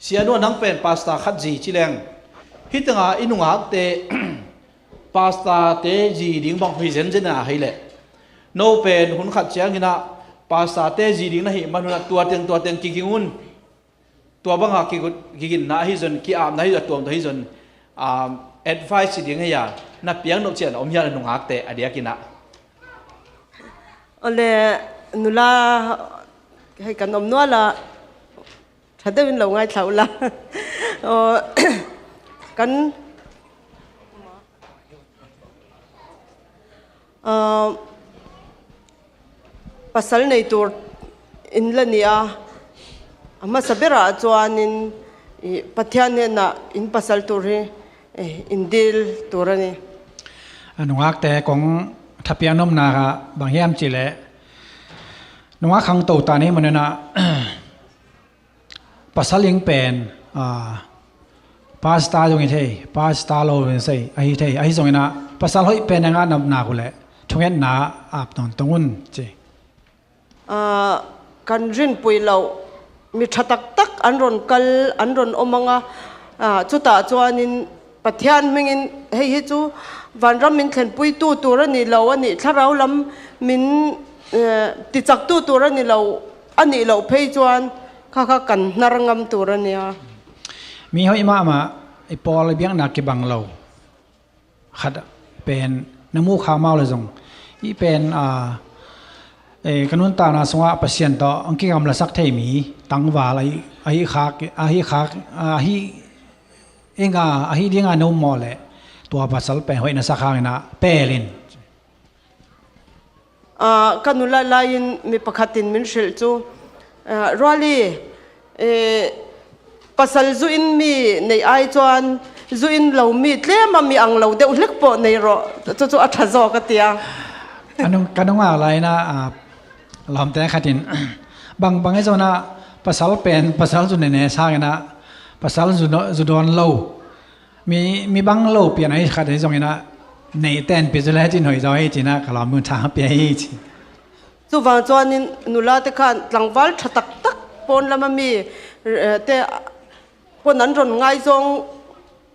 Sianu a nang pen pastor khat zi ci leng, hitanga i nungakte pastorte zi ding bang hi zenzen a hei leh, no pen hun khat ciangina pastorte zi ding na hih man hunah tua teng tua teng kiging un. Tua banga kigut, kiginna ahi zon, kiapna ahi zon, a tuamtuam ahi zon, Um, advice i ding hei a, na piang nop cian om hial a nungakte a diakin ah. Ole, nula, hei kan om nual a, tha deuh in lo ngaithla uh la. Aw, kan, aw, pasal nei tur in la ni a, a masa berah chuanin, i, Pathian hnenah in pasal tur hi, i, in dil tur a ni. A nungakte kong thapiak nopna kha bang hiam cihleh, nungak khangto ta ni manina, pasal ing pen, a, pastor zong hi thei, pastor lo zong hi thei, ahi thei, ahi zongina, pasal hoih pen a ngah nopna uh leh thungetna ap nawn tong un ci. A, kan rinpui loh, mi ṭha taktak an rawn kal, an rawn awm anga, a, chutah chuanin Pathian hmingin hei hi chu vanram min thlenpuitu tur a ni lo a nih, thlarau lam min, eh, tichaktu tur a ni lo a nih loh phei chuan kha kha kan hnar ngam tur a nia. Mi hoih mahmah, i pawl i biakna kibang lo khat pen na muh kha mau le zong, i pen, a, e, ka nuntakna sungah Pasian tawh ang kigamlasak thei mi tangval ahi, ahi khak, ahi khak, ahi inga, ahi dinga no maw le tua pasal pen hoih na sak hangina pelin. Ah, ka nula laiin mi pakhatin min hrilh chu, ah, Ruali, eh, pasal zu in mi nei ai chuan zu in lo mi tlema mi ang lo deuh hlek pawh nei rawh, chu chu a ṭha zawk a tia. Ka nung, ka nunga laina, ah, lawmte khatin bang bang hi zawna pasal pen, pasal zu nene sangina pasal zu, zu dawn lo. Mi, mi bang lo pian ahi khat ahi zongina, nei tenpi zu le cin hoi zo hi cina ka lawm mun thang pia hi ci. Chuvang chuanin nula te khan tlangval ṭha tak tak pawn lama mi, eh, te pawn an rawn ngai zawng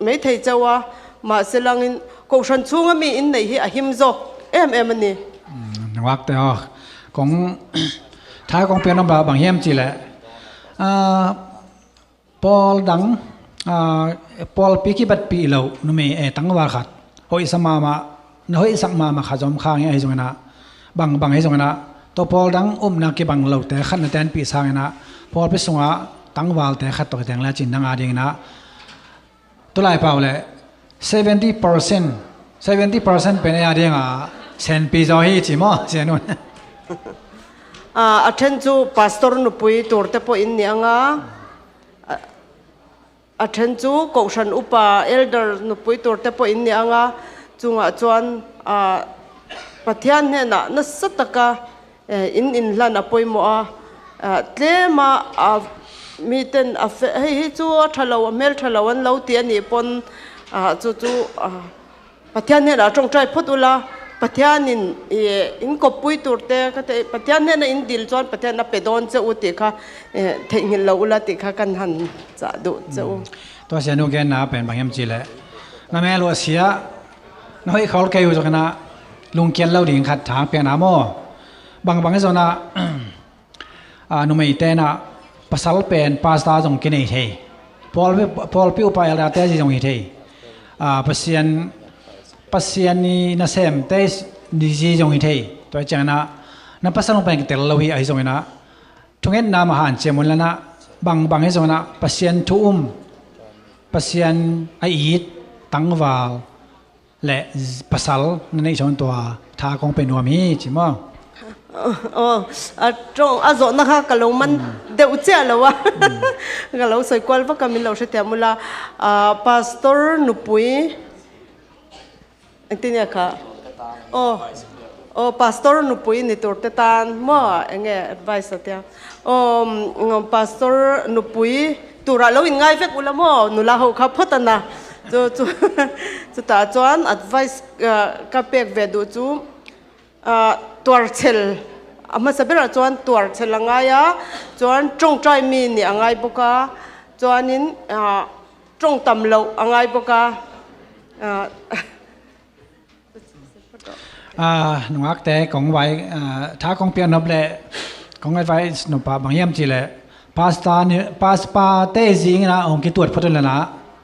mai thei cheu a, mahse langin kohhran chhunga mi in neih hi a him zawk em em a ni. Mm, nungak te aw, kong, tha kong pian awm ba bang hiam ci le, ah, pawl dang, ah, pawlpi kibatpih lo numei, eh, tangval khat hoihsa mahmah, na hoihsak mahmah khat zawm khang hi ahi zongina, bang bang hi zongina, tua pawl dang upna kibang lote khat na tenpih sangina, pawlpi sunga tangvalte khat tawh kiteng le cin dang a dingina, tulai pau le seventy percent, seventy percent pen ei a dinga senpi zo hi ci maw, Sianun? Ah, a ṭhen chu pastor nupui turte pawh in ni anga, a, a ṭhen chu kohhran upa elder nupui turte pawh in ni anga, chungah chuan, ah, Pathian hnenah nasa taka, eh, in inhlan a pawimawh a, ah, tlema, ah, miten a fe-, hei hi chu a ṭha lo, a hmel ṭha lo an lo ti a nih pawn, ah, chu chu, ah, Pathian hnenah ṭawngṭai phawt ula, Pathianin, eh, in kawppui turte ka te, Pathian hnena in dil chuan Pathian a pe dawn che u tih kha, eh, theihnghilh lo ula tih kha kan han chah duh che u. Mm. Tua Sianu genna pen bang hiam cih leh, na mel uh a sia, na hoih khawl kei uh zawkna, lungkian lo ding khat thang piakna maw? Bang bang hi zawna, a, numei tenah pasal pen pastor zong kinei thei. Pawlpi, pawlpi upa elder te zi zong hi thei. A, Pasian, Pasian ni nasemte ni zi zong hi thei. Tua ciangina, na pasal pen kitel lo hi ahi zongina, thungetna mahan ciamun lana, bang bang hi zongina, Pasian thu um, Pasian a it, tangval, le pasal na neih sawn tua tha kong pe nuam hi, ci maw? Aw, a ṭawng, a zawhna kha ka lo man deuh chiah lo a. Ka lo sawi kual vak a, min lo hrethiam ula. A, pastor nupui, engtin nge kha? Aw, aw, pastor nupui ni turte tan maw, enge advice a tia? Aw, mm, pastor nupui turah lo inngai vek ula maw, nula ho kha phawt a na. Chu, chu, chutah chuan advice, ah, ka pek ve duh chu, ah, tuarchhel, a hmasa berah chuan tuarchhel a ngai a, chuan ṭawngṭai mi nih a ngai bawk a, chuanin, ah, ṭawng tam loh a ngai bawk a, ah, Ah, nungakte kong vai, ah, tha kong piak nop leh kong advice nop ah bang hiam cih leh, pastor ni, pas-, pate zingin a hong kituat phawt un lana,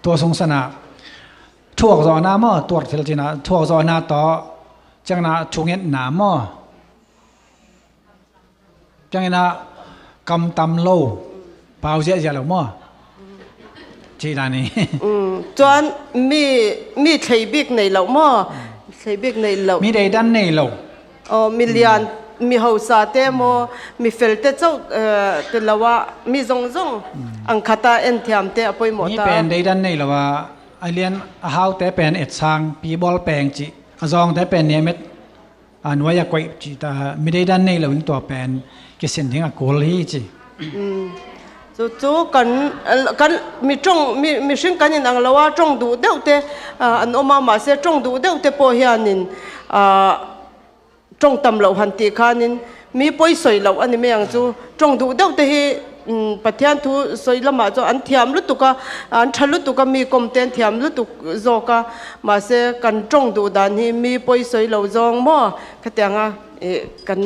tua sung sana, Thuak zawhna maw, tuar thil cina thuak zawhna tawh ciangna thungetna maw? Ciangina kamtam lo, pau ziahziah lo maw? Cih dan hi. Cuan mi, mi thleibik nei lo maw? Thleibik nei lo. Mi deidan nei lo. Aw, mi lian, mi hosate maw, mi felte cauh, eh, te lo ah, mi zongzong angkhata en thiamte a poimawh ta. Mi pen deidan nei lo ah, a lian a haute pen etsang, pi bawl peng cih, a zawngte pen niamet, a nuai a koih cih ta, mi deidan nei lo in tua pen kisin ding a kul hi ci. Cu, cu kan, kan mi ṭong, mi, mihring kan in ang lo a, ṭong duh deuhte, ah, an om a, mahse ṭong duh deuhte pawh hianin, ah, ṭong tam lo han tih khanin mi pawisoi lo a ni mai ang cu. Ṭong duh deuhte hi, um, Pathian thu soi lamah cu an thiam lutuk a, an ṭha lutuk a, mi kawmte an thiam lutuk zawk a, mahse kan ṭong duh dan hi mi pawisoi lo zawng maw? Khatianga, eh, kan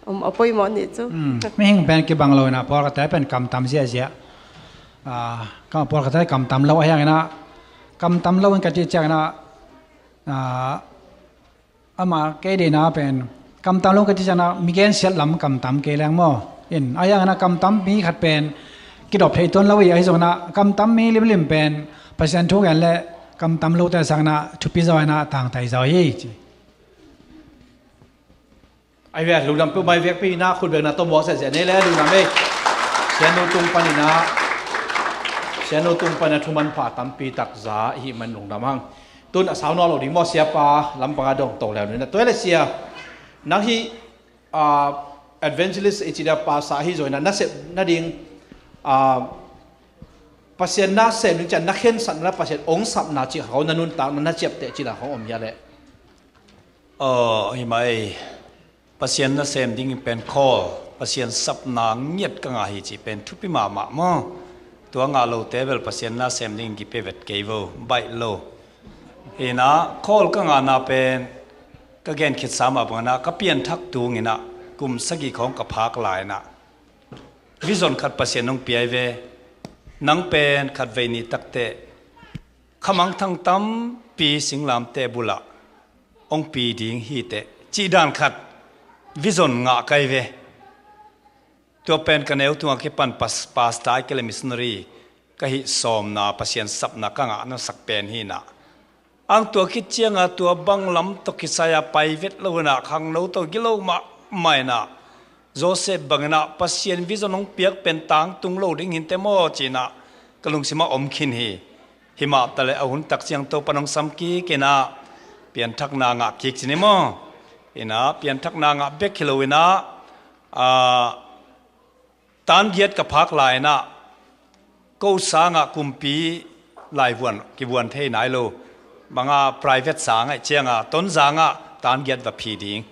um a poimawh nih cu. Um, mihing pen kibang lo inah pawlkhatte pen kamtam ziahziah. Ah, ka pawlkhatte kamtam lo a hianginah, kamtam lo in ka ti cianginah, ah, amah kei deihna pen kamtam lo ka ti cianginah mi gensiat lam kamtam kei leng maw? In a hianginah kamtam mi khat pen kidop thei tuan lo hi, ahi zonginah kamtam mi limlim pen Pasian thu gen le kamtam lote sanginah thupi zaw inah tangtai zaw hi ci. Ai ve, lungdam peuh mai vekpi inah khut bekna tawh muak sehseh nei le lungdam ei. Sianu tung paninah, sianu tung paninah thuman pha tampi tak za ihi man lungdam hang. Tun a sau nawn lo ding maw, siapa lampangah dong to leu nina. Tua le sia, nang hi, ah, evangelist i ci dia pasa hi zawina nasep nading, ah, Pasian nasem ding cian na khensatna, Pasian ong sapna cih kha ko na nuntakna na ciapteh cila khong om hia leh? Aw, hi mai. Pasian nasem ding pen khawl, Pasian sapna ngiat ka ngah hi cih pen thupi mahmah maw? Tua ngah lote bel Pasian nasem ding kipe vet kei vo, baih lo. Hinah khawl ka ngahna pen ka gen khitsa mah banginah ka pianthak tunginah kum sagih khawng ka phak lai-inah vision khat Pasian hong piai ve. Nang pen khatvei nih takteh khamangthang tampi singlamteh bulah hong pi ding hiteh cih dan khat vision ngah kai ve. Tua pen ka neu tungah kipan pas-, pastor ai kei le missionary ka hih sawmna Pasian sapna ka ngah nasak pen hinah. Ang tua khit cianga tua bang lam tawh kisai-a pai vet lo hinah khangno tawh gilo mahmah inah Joseph banginah Pasian vision hong piak pen tangtung lo ding hinte maw cinah ka lungsimah om khin hi. Himah taleh a hun tak ciang Topan hong sam kik inah pianthakna ngah kik cini maw? Inah pianthakna ngah bek hi lo inah, aa, tan giat ka phak lai-inah ko sangah kumpi laivuan kivuan thei nai lo. Banga private sang aih cianga Tonzangah tan giat va phi ding.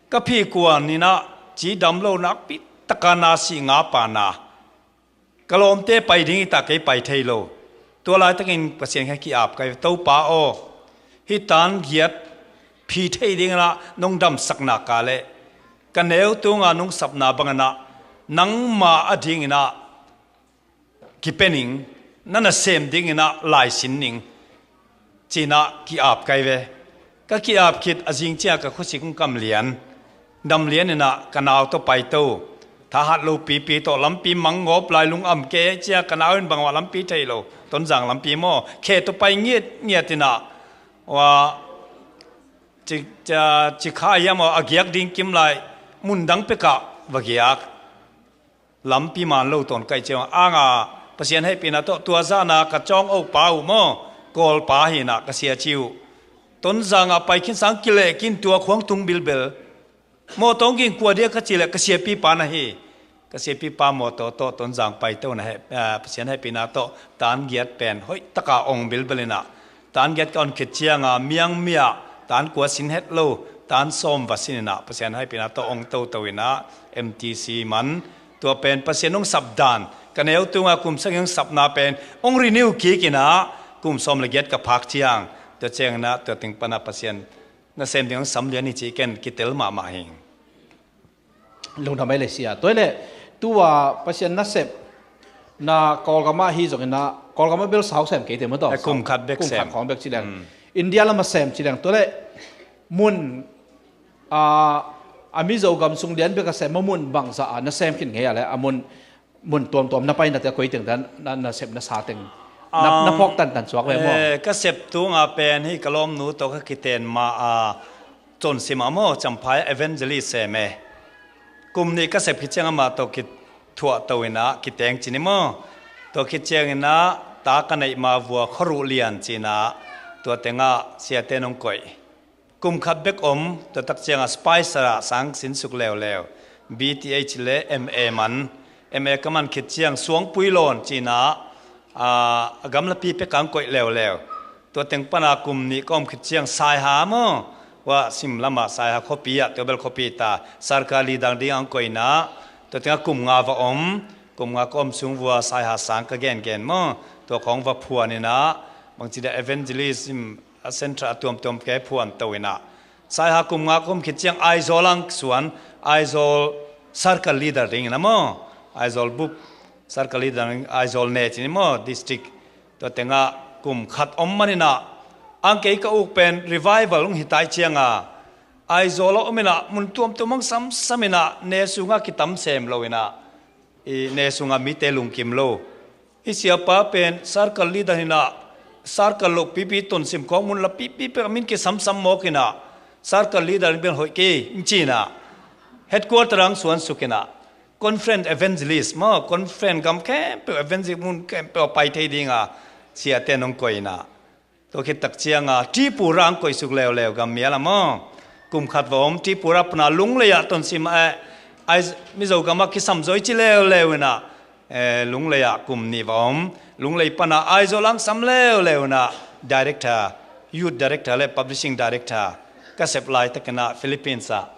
Ka phi kuan inah cidam lo nakpi taka na sih nga pana ka lawmte pai ding hi ta, kei pai thei lo. Tua laitakin Pasian kha ki-ap kai, Topa aw, hih tan giat phi thei dinginah nong damsakna ka leh ka neu tunga nong sapna banginah nangma adinginah kipe ning, na nasem dinginah laisin ning. Cinah ki-ap kai ve. Ka ki-ap khit a zing ciah ka khuasik hong kam lian. Dam lian inah ka nau tawh paito. Thahat lo pipi tawh lampi mangngawp lai lungam kei ciah ka nau in bangmah lampi thei lo. Tonzang lampi maw? Khe tawh pai ngiatngiat inah. Wa, ci, ca, cikha hiam aw a giak ding kim lai. Mundang pekah va giak. Lampi man lo tawn kaih ciang anga Pasian hehpihna tawh tua zahna ka cawng opa uh maw, Kawlpa hinah ka sia ci uh. Tonzangah pai khin sang kilehkin tua khuang tung bilbel. Mawtaw ging kua dia ka cih leh ka siapipa na hi. Ka siapipa mawtaw tawh Tonzang paito na heh, ah, Pasian hehpihna tawh tan giat pen hoih taka ong bilbel inah tan giat ka on khit cianga miangmia tan kua sin het lo, tan sawm va sin inah Pasian hehpihna tawh ong toto inah M T C man. Tua pen Pasian hong sap dan ka neu tunga kum sagih hong sapna pen hong renew kik inah kum sawm le giat ka phak ciang tua cianginah tua ting panah Pasian nasem ding hong sam lian hi ci ken kitel mahmah hi. Lungdam ei le sia. Tua hi leh tua Pasian nasep Na Kawlgam ah hi zongin ah, Kawlgam ah bel sau sem kei te maw taw? Eh, kum khat bek sem. Kum khat khawng bek ci leng. Mm. India lam ah sem ci leng. Tua leh mun, ah, a Mizo gam sung lian bek a sem maw, mun bangzah ah na sem khin ngei a leh, a mun, mun tuamtuam na paina te a koi teng dan na, na sep na sa teng. Na, na phawk tantan suak ve maw? Eh, ka sep tung a pen hi ka lawmnu tawh ka kiten ma a, Chonsim ah maw, Champhai evangelist sem e. Kum nih ka sep khit ciang amah tawh kithuah to in ah, kiteng ci ni maw. Tua khit ciangin ah, ta ka neih ma vua khuaruh lian ci-in ah, tua tengah siate nong koih. Kum khat bek om, tua tak ciangah Spicer ah sang sinsuk leuleu. B Th le M A man. M A ka man khit ciang suangpui lawn ci-in ah, a, a gamlapi pek ah hong koih leuleu. Tua teng pana kum nih ka om khit ciang Saiha maw, hua sim lamah Saiha khuapi ah, tua bel khuapi ta, sarkar leader ding ah hong koih in ah, tua tengah kum nga va om, kum nga ka om sung vua Saiha sang ka gengen maw, tua khawng va phuan in ah, bangci dia evangelism a centre a tuamtuam ke phuan to in ah, Saiha kum nga ka om khit ciang Aizawl ah hong suan, Aizawl sarkar leader ding in ah maw, Aizawl bup sarkar leader ding, Aizawl ne ci ni maw, district. Tua tengah kum khat om manin ah, ang kei ka uk pen revival hong hi tai ciang a, Aizawl ah om in ah, mun tuamtuam hong samsam in ah, ne sungah kitam sem lo in ah, i ne sungah mite lungkim lo. I siapa pen sarkar leader hi in ah, sarkar loh pipi Tonsim khawng mun la pipi pek ah min kisamsam mawk in ah, sarkar leader in bel hoih kei, hong ci in ah, headquarter ah hong suan suk in ah, conference evangelist maw, conference gam khempeuh evangelist mun khempeuh a pai thei ding a siate nong koih in ah. Tua khit tak ciang a Tripura ah hong koih suk leuleu, gam mial ah maw. Kum khat va om, Tripura pana Lunglei ah Tonsim, eh, ai, Mizo gam ah kisam zaw i ci leuleu in ah, eh, Lunglei ah kum nih va om. Lunglei pana Aizawl ah hong sam leuleu in ah, director, youth director le publishing director ka sep laitak in ah Philippines ah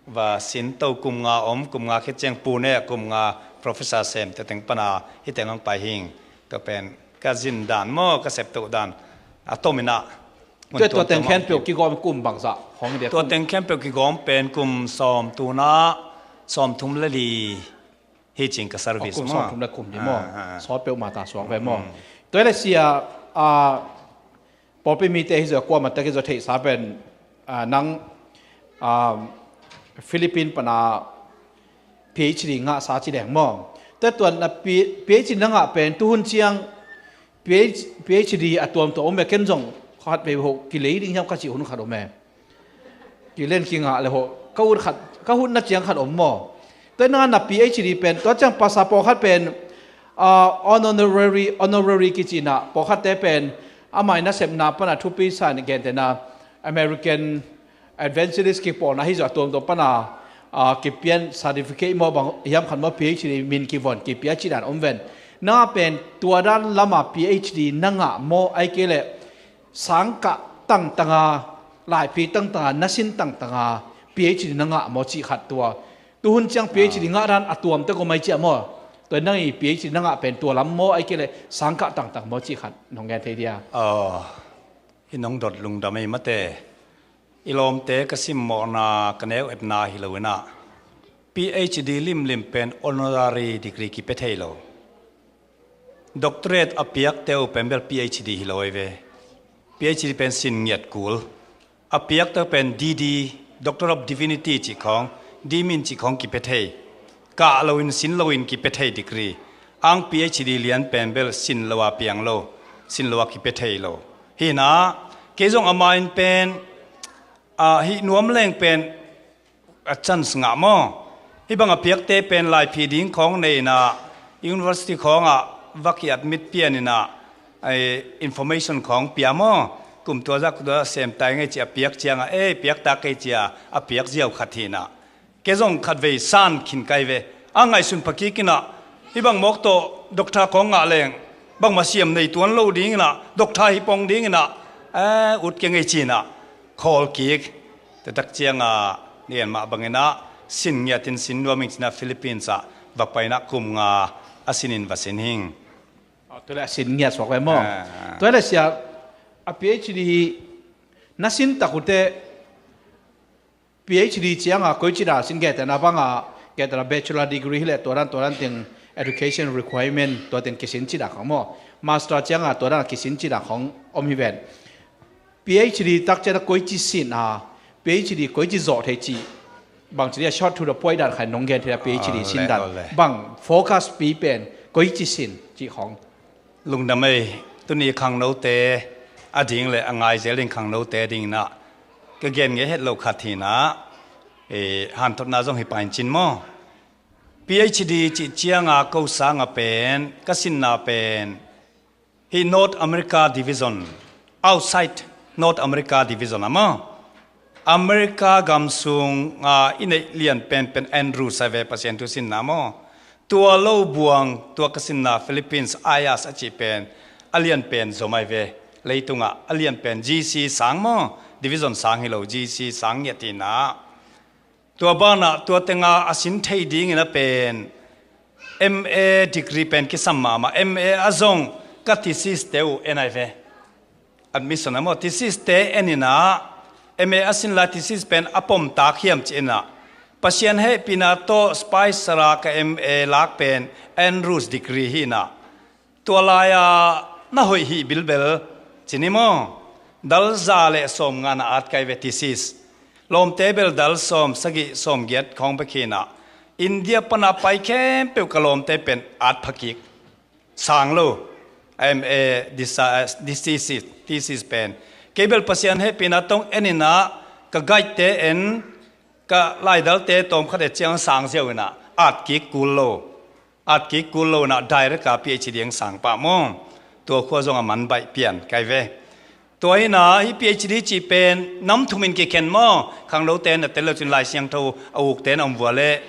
va sin to, kum nga om, kum nga khit ciang Pune ah kum nga professor sem, tua teng pana hih teng hong pai hing. Tua pen ka zin dan maw, ka sep to dan a tom in ah. Tua, tua teng khempeuh kigawm kum bangzah hong hi dia? Tua teng khempeuh kigawm pen kum sawm, tu-in ah sawmthum le li hi cing ka service maw. Kum sawmthum le kum li maw. Ah, ah. Sawt peuhmah ta suak ve maw. Mm. Tua hi leh sia, ah, pawlpi mite hi zaw, kuamah tek hi zaw theihsa pen, ah, nang, ah, Philippine pana P H D ngahsa ci leng maw. Tua tuan na P-, P H D na ngah pen tuhun ciang P H, P H D a tuamtuam om ve, ken zong khat vei ho kilei ding hiam ka cih hun khat om e. Kilen kingah le ho ka ut khat, ka utna ciang khat om maw. Tua nang na P H D pen, tua ciang pastor pawlkhat pen, ah, honorary, honorary kici in ah, pawlkhatte pen amah i nasepna pana thupi sa in gentehna American Adventist kipawlna hi zaw a tuamtuam pana, ah, kipia in certificate maw bang hiam khat maw, P H D min kivon kipia cih dan om ven. Nang pen tua dan lama P H D na ngah maw, ahih kei leh sangkah tangtanga, laiphi tangtanga, na sin tangtanga P H D na ngah maw cih khat, tua tuhun ciang P H D ngah dan a tuamte kua mai ciah maw. Tua nang i P H D na ngah pen tua lam maw, ahih kei leh sangkah tangtang maw cih khat nong gen thei dia? Aw, hih nong dot lungdam ei mate. I lawmte ka simmawhna, ka neu etna hi lo in ah, P H D limlim pen honorary degree kipia thei lo. Doctorate a piakte uh pen bel P H D hi lo ei ve. P H D pen sin ngiat kul. A piakte uh pen D D, Doctor of Divinity cih khawng, D min cih khawng kipia thei. Kah loin, sin loin kipia thei degree. Ang P H D lian pen bel sin lo a piang lo, sin lo a kipia thei lo. Hi in ah, kei zong a ma in pen, ah, hih nuam leng pen, a chance ngah maw. Hih bang a piakte pen laiphi ding khawng nei in ah, university khawngah va ki-admit pian in ah, ai, information khawng pia maw. Kum tua zah, kum tua zah sem tai ngei ci a piak ciangah, ei, piak ta kei ci a, a piak ziau khat hi in ah. Kei zong khatvei san khin kai ve. A ngaihsun pha kik in ah, hih bang mawk tawh doctor khawng ngah leng, bangmah siam nei tuan lo ding in ah, doctor hi pong ding in ah, eh, ut kei ngei ci in ah, khawl kik. Tua tak ciangah, nian mah bang in ah, sin ngiat in sin nuam ing ci in ah Philippines ah va pai in ah kum nga a sin in va sin hing. Ah, tua leh a sin ngiat suak ve maw. Ah. Tua leh sia, a P H D na sin tak uh teh, P H D ciangah koi ci dan sin, gentehna bangah, gentehna bachelor degree hi leh tua dan, tua dan teng, education requirement tua ten kisin cih dan khong maw, master cianga tua dan kisin cih dan khong om hi ven. PhD tak ciang a koici sin a, PhD koici zawh thei cih, bangci dia short to the point dan khat nong gen thei a, PhD sin dan bang focus pi pen koici sin cih khong. Lungdam ei, tuni khangnote a ding le a ngai zel ding khangnote ding inah ka gen ngei het lo khat hi inah, eh, hanthotna zong hi pain cin maw? PhD cih cianga ko sanga pen ka sinna pen hih North America Division, outside North America Division a maw, America gam sunga i neih lian penpen Andrews a ve, Pasian thu sinna maw. Tua lo buang, tua ka sinna Philippines, Ayas a cih pen a lian pen zom ai ve. Leitungah a lian pen GC sang maw, Division sang hi lo, GC sang ngiat hi inah. Tua banah tua tenga a sin thei dingin a pen MA degree pen kisam mahmah. MA a zong ka thesis te uh en ai ve. Admission a maw, thesis te en inah, MA a sin lai thesis pen a pomtak hiam ci inah, Pasian hehpihna tawh Spicer a ka MA lak pen Andrews degree hi inah, tua lai-a na hoih hih bilbel ci ni maw? Dal za le sawmnga na at kai ve thesis. Lawmte bel dal sawm sagih sawmgiat khawng bek hi inah, India pana pai khempeuh ka lawmte pen at phakik. Sang lo. MA disa-, thesis, thesis pen. Kei bel Pasian hehpihna tawh en inah ka guide te en, ka laidalte tawmkhat e ciang sang ziau inah, at kik kul lo. At kik kul lo inah direct a PhD ang sang pah maw. Tua khua zong a man baih pian kai ve. Tua hi inah hih PhD cih pen nam thum in kikhen maw. Khangnote na tel lo cin Lai Siangtho a ukte na om vua leh,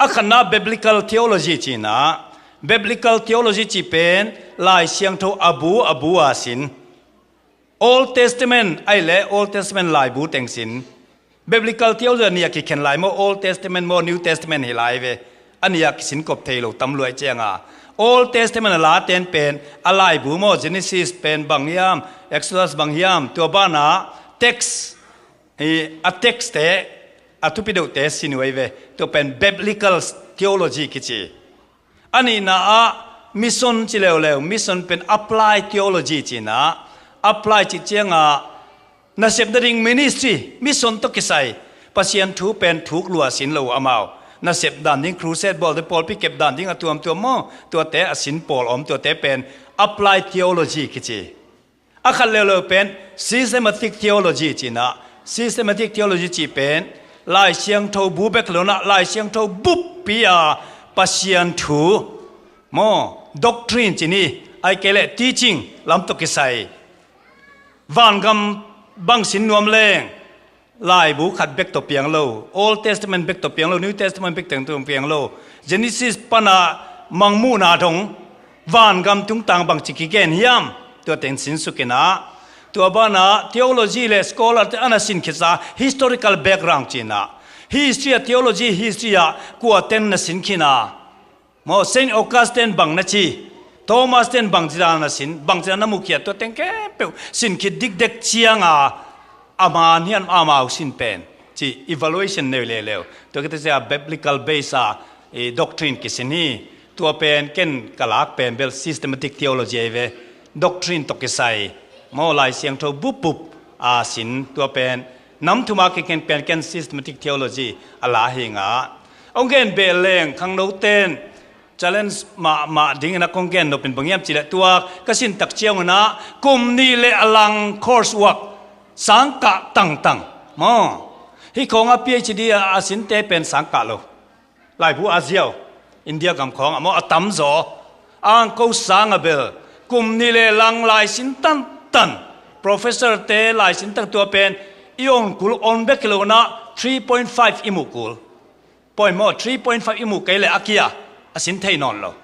a khatna biblical theology ci inah, biblical theology cih pen Lai Siangtho a bu a bu a sin. Old Testament ai le Old Testament laibu teng sin. Biblical theology a nih a kikhen lai maw, Old Testament maw, New Testament hi lai ve. A nih a kisin kop thei lo tam luai cianga, Old Testament a la ten pen a laibu maw, Genesis pen bang hiam, Exodus bang hiam, tua banah text, hi, a text te, a thupi deuhte sin uh ai ve. Tua pen biblical theology kici. A nihna ah mission ci leuleu, mission pen applied theology ci inah, applied cih cianga nasep nading ministry, mission tawh kisai, Pasian thu pen thuk lua sin lo amau. Nasep dan ding, crusade bawl ding, pawlpi kep dan ding a tuamtuam maw, tuate a sin pawl om, tuate pen applied theology kici. A khat leuleu pen systematic theology ci inah, systematic theology cih pen Lai Siangtho bu bek lo inah, Lai Siangtho buppi a Pasian thu maw, doctrine ci ni, ai kei leh teaching lam tawh kisai. Vangam bang sin nuam leng, laibu khat bek tawh piang lo, Old Testament bek tawh piang lo, New Testament bek tawh piang lo, Genesis pana mangmuhna dong, vangam tungtang bangci kigen hiam, tua teng sin suk inah, tua banah theology le scholar te a na sin khitsa historical background ci inah, history a theology, history a kua ten na sin khin a, maw, Saint Augustine bang na ci, Thomas ten bangci dan na sin, bangci dan na mukhiat, tua teng khempeuh sin khit dikdek cianga, a man hiam amau sin pen ci evaluation nei leuleu. Tua khit ciang biblical base a, eh, doctrine kisin hi. Tua pen ken ka lak pen bel systematic theology ai ve. Doctrine tawh kisai maw, Lai Siangtho bupbup a sin, tua pen nam thum a kikhen pen ken systematic theology a la hi inah. Hong gen beh leng khangnoten challenge mahmah ding inah kong gen nop pen bang hiam cih leh, tua ka sin tak ciang inah kum nih le a lang course work, sangkah tangtang maw, hih khawng a PhD a, a sinte pen sangkah lo. Laibu a ziau, India gam khawng a maw, a tamzaw. Ang ko sanga bel kum nih le lang lai sin tantan, professor te lai sin tan, tua pen i on kul on bek hi lo inah three point five i muh kul. Point maw, three point five i muh kei leh a kia a sin thei nawn lo.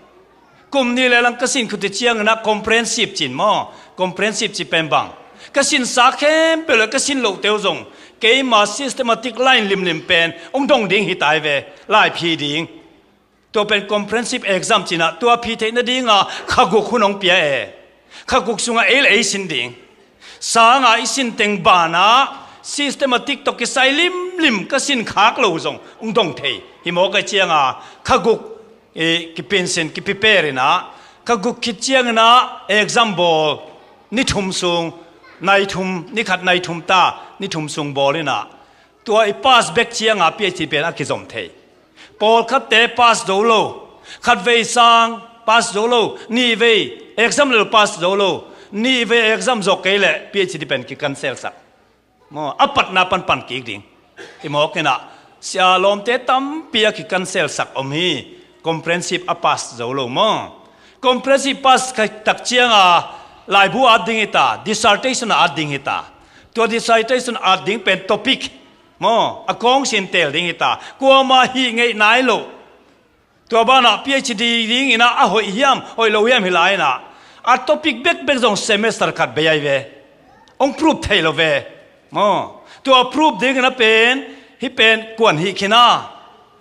Kum nih le lang ka sin khit uh ciang inah comprehensive ci in maw, comprehensive cih pen bang, ka sinsa khempeuh le ka sin lohte uh zong keima systematic line limlim pen hong dong ding hi ta ai ve, lai phi ding. Tua pen comprehensive exam ci inah, tua phi theih nadinga kha guk hun hong pia e. Kha guk sungah ei le ei sin ding. Sanga i sin teng banah systematic tawh kisai limlim ka sin khak lo zong hong dong thei hi mawk ai cianga, kha guk i kipinsin, kipiper inah, kha guk khit cianginah exam bawl, ni thum sung, nai thum, ni khat nai thum ta, ni thum sung bawl inah, tua i pass bek cianga PhD pen a kizom thei. Pawlkhatte pass zo lo, khatvei sang pass zo lo, nihvei exam lel pass zo lo, nihvei exam zawk kei leh PhD pen kicancel sak. Maw, a patna panpan kik ding. I mawk inah, sia lawmte tampi a kicancel sak om hi, comprehensive a pass zo lo maw. Comprehensive pass kha tak cianga laibu at ding hita, dissertation at ding hita. Tua dissertation at ding pen topic maw, a kawngsin tel ding hita. Kuama hih ngeih nai lo. Tua banah PhD dinginah a hoih hiam, hoih lo hiam hi lai inah, a topic bekbek zong semester khat bei ai ve. Hong prove thei lo ve. Maw, tua prove dinginah pen, hih pen kuan hih khin a,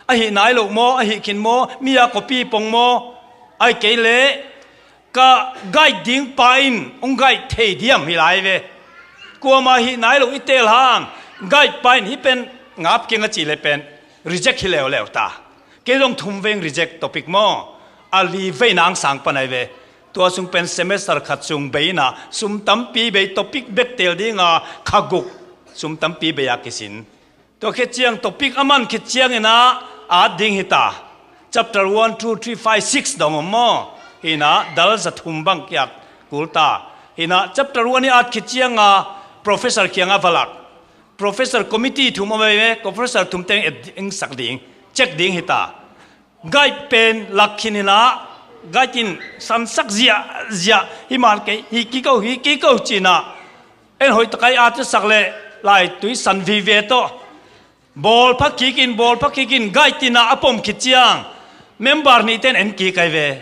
a hih nai lo maw, a hih khin maw, mi a copy pong maw, ai kei leh ka guide ding pa in hong guide thei diam hi lai ve. Kuama hih nai lo i tel hang, guide pa in hih pen ngap keng a cih leh pen reject hi leuleu ta. Kei zong thum veng reject topic maw, a li vei nang sang pan ai ve. Tua sung pen semester khat sung bei inah sum tampi bei, topic bek tel dinga kha guk sum tampi bei a kisin. Tua khit ciang topic a man khit cianginah at ding hita. Chapter one, two, three, five, six dong om maw. Hinah dal za thum bang kiat kul ta. Hinah chapter one i at khit cianga professor kianga va lak. Professor committee thum om ei ve, professor thum teng et ding sak ding, check ding hita. Guide pen lak khin inah, guide in sansak ziahziah, hi man kei, hi kiko, hi kiko cinah, en hoih takai at sak leh laitui san vive tawh. Bawl pha kikin, bawl pha kikin, guide inah a pom khit ciang, member nihten en kik ai ve.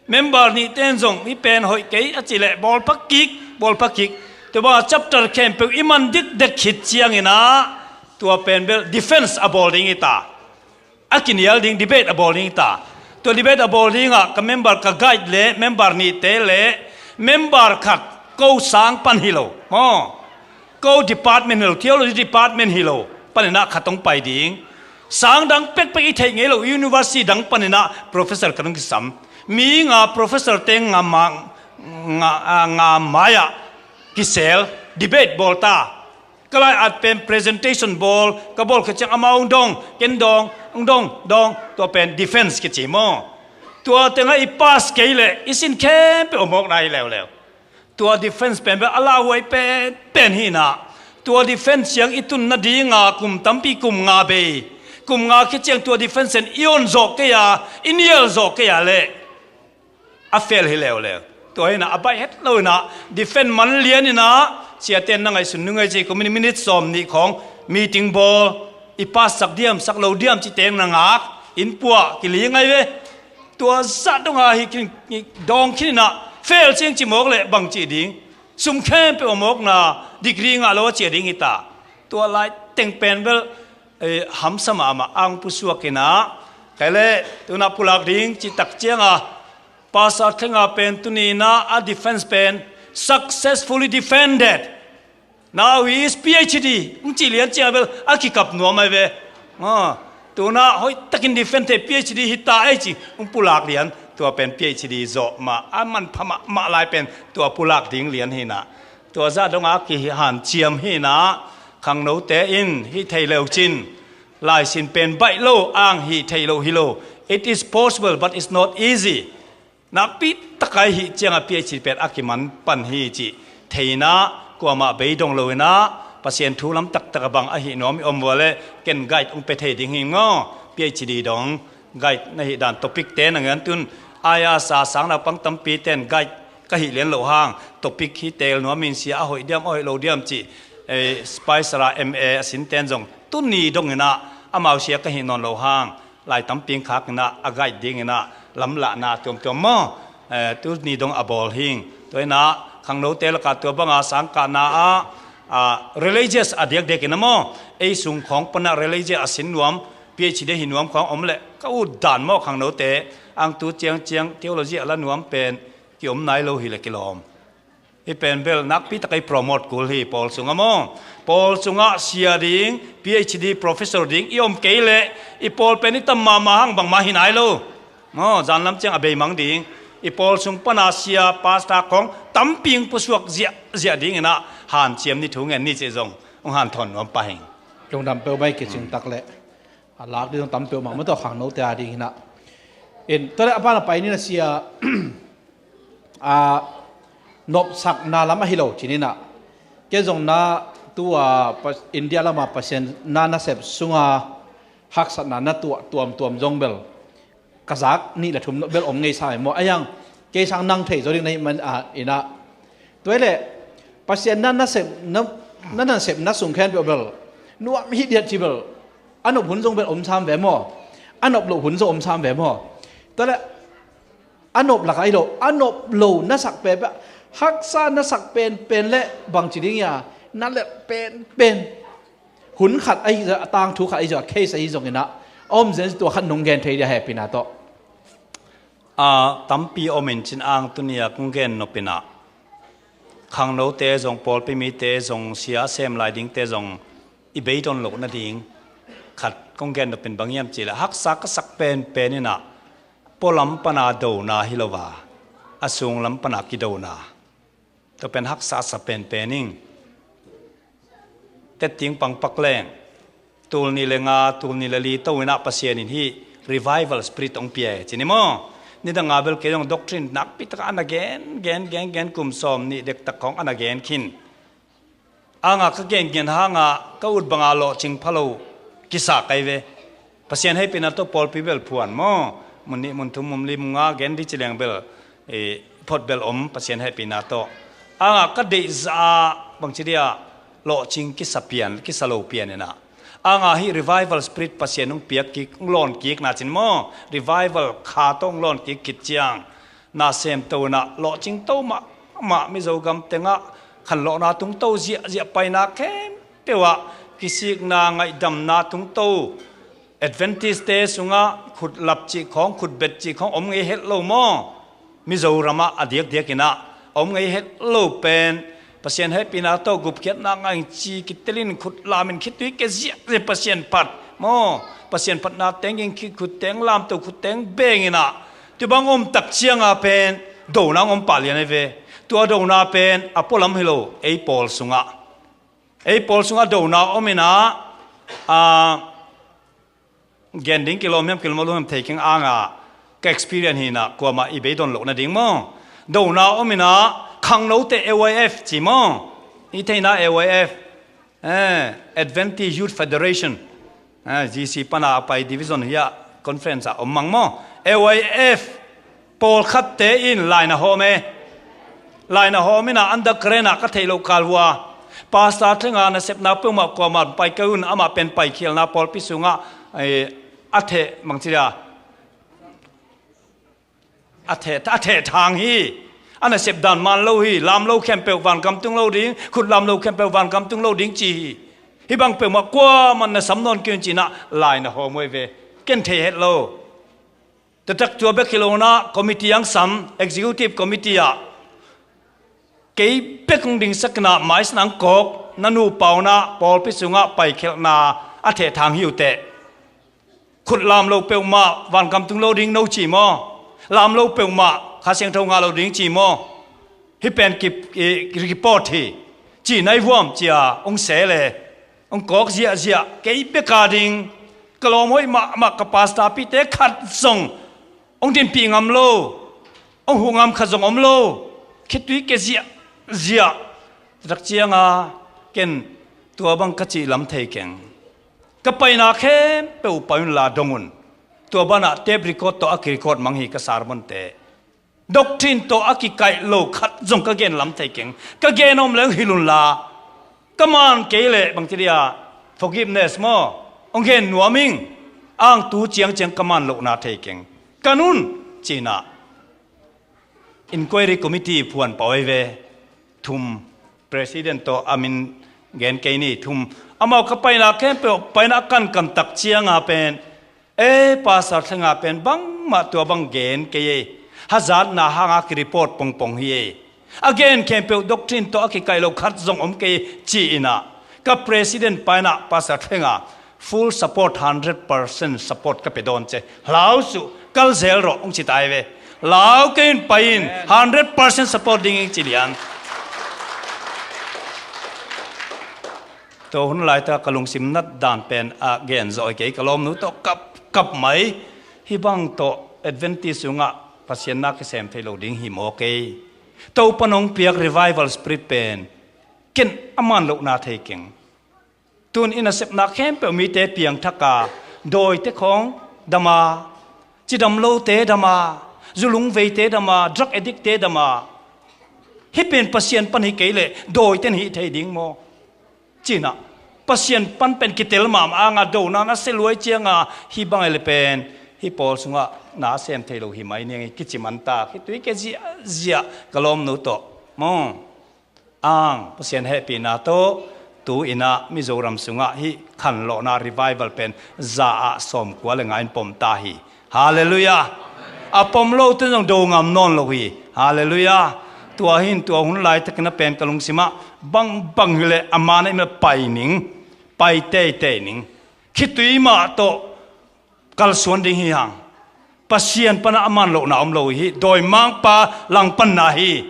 Member nihten zong hih pen hoih kei a cih leh bawl pha kik, bawl pha kik. Tua banga chapter khempeuh i man dikdek khit cianginah, tua pen bel defense a bawl ding hita. A kinial ding, debate a bawl ding ta. Tua debate a bawl dingah ka member, ka guide le member nihte le member khat, ko sang pan hi lo maw, ko department hi lo, theology department hi lo paninah khat hong pai ding. Sang dang pekpek i theih ngei lo university dang paninah professor khat hong kisam. Mi nga professor te nga ma, nga, a, nga mai-ah kisel, debate bawl ta. Ka lai at pen presentation bawl, ka bawl khit ciang amau hong dong, ken dong, hong dong, dong, tua pen defense kici maw. Tua tengah i pass kei leh i sin khempeuh a mawkna hi leuleu. Tua defense pen bel a lauhuai pen, pen hinah. Tua defense ciang i tun nadinga kum tampi, kum nga bei. Kum nga khit ciang tua defense in i on zawh kei a, i nial zawh kei a leh a fail hi leuleu. Tua hinah a baih het lo hinah, defense man lian hinah, siate na ngaihsun nung ei ci, kum in minute sawm nih khawng meeting bawl, i pass sak diam, sak lo diam ci teng na ngak, in puah, kili ngai ve. Tua zah donga hi khin, dawng khin hinah, fail ciang ci mawk leh bang cih ding. Sum khempeuh a mawkna, degree ngah lo a cia ding hita. Tua lai teng pen bel, eh, hamsa mahmah ang pusuak hinah. Kei leh, tunah pulak ding, ci tak cianga, Pastor Thlenga pen tuninah a defense pen successfully defended. Now he is PhD. Hong cih lian ciang bel a kikap nuam ai ve. Ah, tunah hoih takin defend thei PhD hita ei ci. Hong pulak lian tua pen PhD zawh mah. A manpha mahmah lai pen tua pulak ding lian hinah. Tua zah donga kihanciam hinah. Khangnote in hih thei leu cin. Laisin pen baih lo ang hih thei lo hi lo. It is possible but it's not easy. Nakpi takai hih cianga PhD pen a kiman pan hi cih theina kuamah bei dong lo hinah, Pasian thu lam taktak a bang ahi nuam i om vua leh ken guide hong pia thei ding hi ngaw. PhD dong guide na hih dan topic te na ngen tun. Ai a sa sang naupang tampi ten guide ka hih lian loh hang topic hi tel nuam in sia a hoih diam, a hoih lo diam cih, eh, Spicer a M A a sin ten zong tuni dong hinah amau sia ka hih nawn loh hang. Lai tampi khak inah a guide ding inah lamlahna tuamtuam maw, eh, tuni dong a bawl hing. Tua inah khangnote lakah tua banga sangkahna ah, ah, religious a diakdiak inah maw, ei sung khawng panah religious a sin nuam, PhD hi nuam khawng om leh ka ut dan maw khangnote, ang tu ciangciang theology a la nuam pen kiom nai lo hi leh kilawm. Hih pen bel nakpi takai promote kul hi pawl sungah maw. Pawl sungah sia ding, PhD professor ding i om kei leh i pawl pen i tam mahmah hang bangmah hi nai lo. Maw, zanlam ciang a beimang ding, i pawl sung pana sia, pastor khawng tampi hong pusuak ziahziah dingin ah hanciam ni, thu ngen ni cih zong hong hanthawn nuam pah ing. Lungdam peuhmah, kicing tak leh a lak ding zong tam peuhmah, mawtaw khangnote a dingin ah. In, tua leh a pan a pai ni na sia, a, nopsakna lam ahi lo cih ni na. Kei zong na tua Pa-, India lama Pasian na nasep sunga haksatna na tuah tuamtuam zong bel ka zak nih le thum bel om ngei sa e maw. A hiang kei sang nang thei zo ding na hih man a, in ah. Tua hi leh Pasian na nasep, na, na nasepna sung khempeuh bel nuam hi diat ci bel a nop hun zong bel om sam ve maw. A nop loh hun zong om sam ve maw. Tua leh a nop lakah hi lo, a nop lo na sak penpen, haksa na sak penpen leh bangci ding hia, na lelh penpen, hun khat ahi zah, a tangthu khat ahi zah, case ahi zongin ah a om zen tua khat nong gen thei dia hehpihna tawh. A, tampi om in cin ang, tuni a kong gen nop in ah khangnote zong, pawlpi mite zong, sia a sem lai dingte zong i beidon loh nading khat kong gen nop in bang hiam cih leh, haksa ka sak penpen in ah pualam pana dona hi lo a, a sunglam pana kidona, tua pen haksa sa penpen ing. Tetting pangpak leng, tul nih le nga, tul nih le li to in ah Pasian in hih revival spirit hong pia e ci ni maw. Nidang a bel kei zong doctrine nakpi takah a na gen, gen, gen, gen, kum sawm nih dektak khawng a na gen khin. Anga ka gengen hanga ka ut banga lawhcing pha lo kisa kai ve. Pasian hehpihna tawh pawlpi bel phuan maw. Mun nih, mun thum, mun li, mun nga gen di ci leng bel, eh, phot bel om Pasian hehpihna tawh. Anga ka deihzah a bangci dia lawhcing kisa pian, kisa lo pian in ah. Anga hih revival spirit Pasian hong piak kik, hong lawn kik na cin maw. Revival kha tawh hong lawn kik khit ciang na semto in ah lawhcing to mahmah, Mizo gam tengah khanlawhna tungto ziahziah, paina khempeuh ah kisikna, ngaihdamna tungto. Adventist-te sungah khutlap cih khawng, khutbet cih khawng om ngei het lo maw? Mizoram ah a diakdiak in ah a om ngei het lo pen Pasian hehpihna tawh gupkhiatna ngah ing ci kitel in khut lam in khitui kia ziahziah Pasian phat maw? Pasian phatna teng in khut teng lamto, khut teng beng in ah, tua bang om tak cianga pen dona hong om pah lian ahi ve. Tua dona pen a pualam hi lo, ei pawl sungah, ei pawl sungah dona om in ah, a, gen ding kilawm hiam, kilawm lo hiam thei keng, anga ka experience hi in ah kuamah i beidon loh nading maw. Dona om in ah khangnote A Y F ci maw. I theihna A Y F, eh, Adventist Youth Federation, eh, G C pana a pai division hi ah conference ah om mang maw. A Y F pawlkhatte in laina hawm e. Laina hawm in ah underground ah ka theih loh kal uh a, Pastor Thlenga nasepna peuhmah kuamah pai kei un, amah pen paikhialna pawlpi sungah, eh, a theh bangci dia, a theh, a theh thang hi. A nasep dan man lo hi. Lam lo khempeuh vangam tung lo ding, khut lam lo khempeuh vangam tung lo ding ci hi. Hih bang peuhmah kuamah na sam nawn kei un ci in ah laina hawm uh ahi ve. Ken thei het lo. Taktak tua bek hi lo in ah committee ang sam, executive committee ah kei bek hong dingsak in ah, maisan ang kawk, na nupa un ah pawlpi sungah paikhialhna a theh thang hi uh teh. Khut lam lo peuhmah vangam tung lo ding no ci maw? Lam lo peuhmah Kha Siangtho ngah lo ding ci maw? Hih pen ki, ki, ki report hi. Ci nai vuam cia hong se le hong kawk ziahziah, kei bek a ding, ka lawm hoih mahmah ka pastor pite khat zong hong dinpih ngam lo, hong huh ngam khat zong om lo, khitui kia ziahziah. Tua tak cianga ken tua bang ka cih lam thei keng. Ka paina khempeuh pai unla dong un. Tua banah tape record tawh a kirecord mang hi ka sermonte. Doctrine tawh a kikaih lo khat zong ka gen lam thei keng. Ka gen om leng hilh unla, ka man kei leh bangci dia, forgiveness maw, hong gen nuam ing. Ang tu ciangciang ka man lohna thei keng. Ka nun ci in ah inquiry committee phuan pah uh ahi ve. Thum, president tawh a min gen kei ni, thum. Amau ka paina khempeuh, paina a kankan tak cianga pen, e, Pastor Thlenga pen bangmah tua bang gen kei ei. Hazatna hanga kireport pongpong hi ei. A gen khempeuh doctrine tawh a kikaih lo khat zong om kei ci in ah, ka president paina Pastor Thlenga full support, hundred percent support ka pia dawn ce. Hlau suh, Kal zel rawh, hong ci ta hi ve. Lau kei in, pai in, hundred percent support ding ing ci lian. Tua hun laitaka ka lungsim nat dan pen a gen zawh hi kei, ka lawmnu tawh kap, kap mai. Hih bang tawh Adventist sungah Pasian na kisem thei lo ding hi maw kei. Topa nong piak revival spirit pen ken a man lohna thei keng. Tun i nasepna khempeuh mite piangthak a, dawite khawng dam a, cidam lote dam a, zulungveite dam a, drug addictte dam a. Hih pen Pasian pan hi kei leh dawite in hih thei ding maw? Cinah Pasian pan pen kitel mahmah anga dona na sia luai cianga hih bang a le pen hih pawl sungah na sem thei lo hi mai niang i kici man ta. Khitui ke ziahziah ka lawmnu tawh maw? Ang Pasian hehpihna tawh tu-inah Mizoram sungah hih khanlawhna revival pen za ah sawmkua le nga in pom ta hi. Halleluiah. A pom lo tun zong do ngam nawn lo hi. Halleluiah. Tua hin tua hun laitakin a pen ka lungsimah bangbang hileh a man a imah pai ning, pai teitei ning. Khitui mah tawh kalsuan ding hi hang. Pasian pana a man lohna om lo hi. Dawimangpa langpanna hi.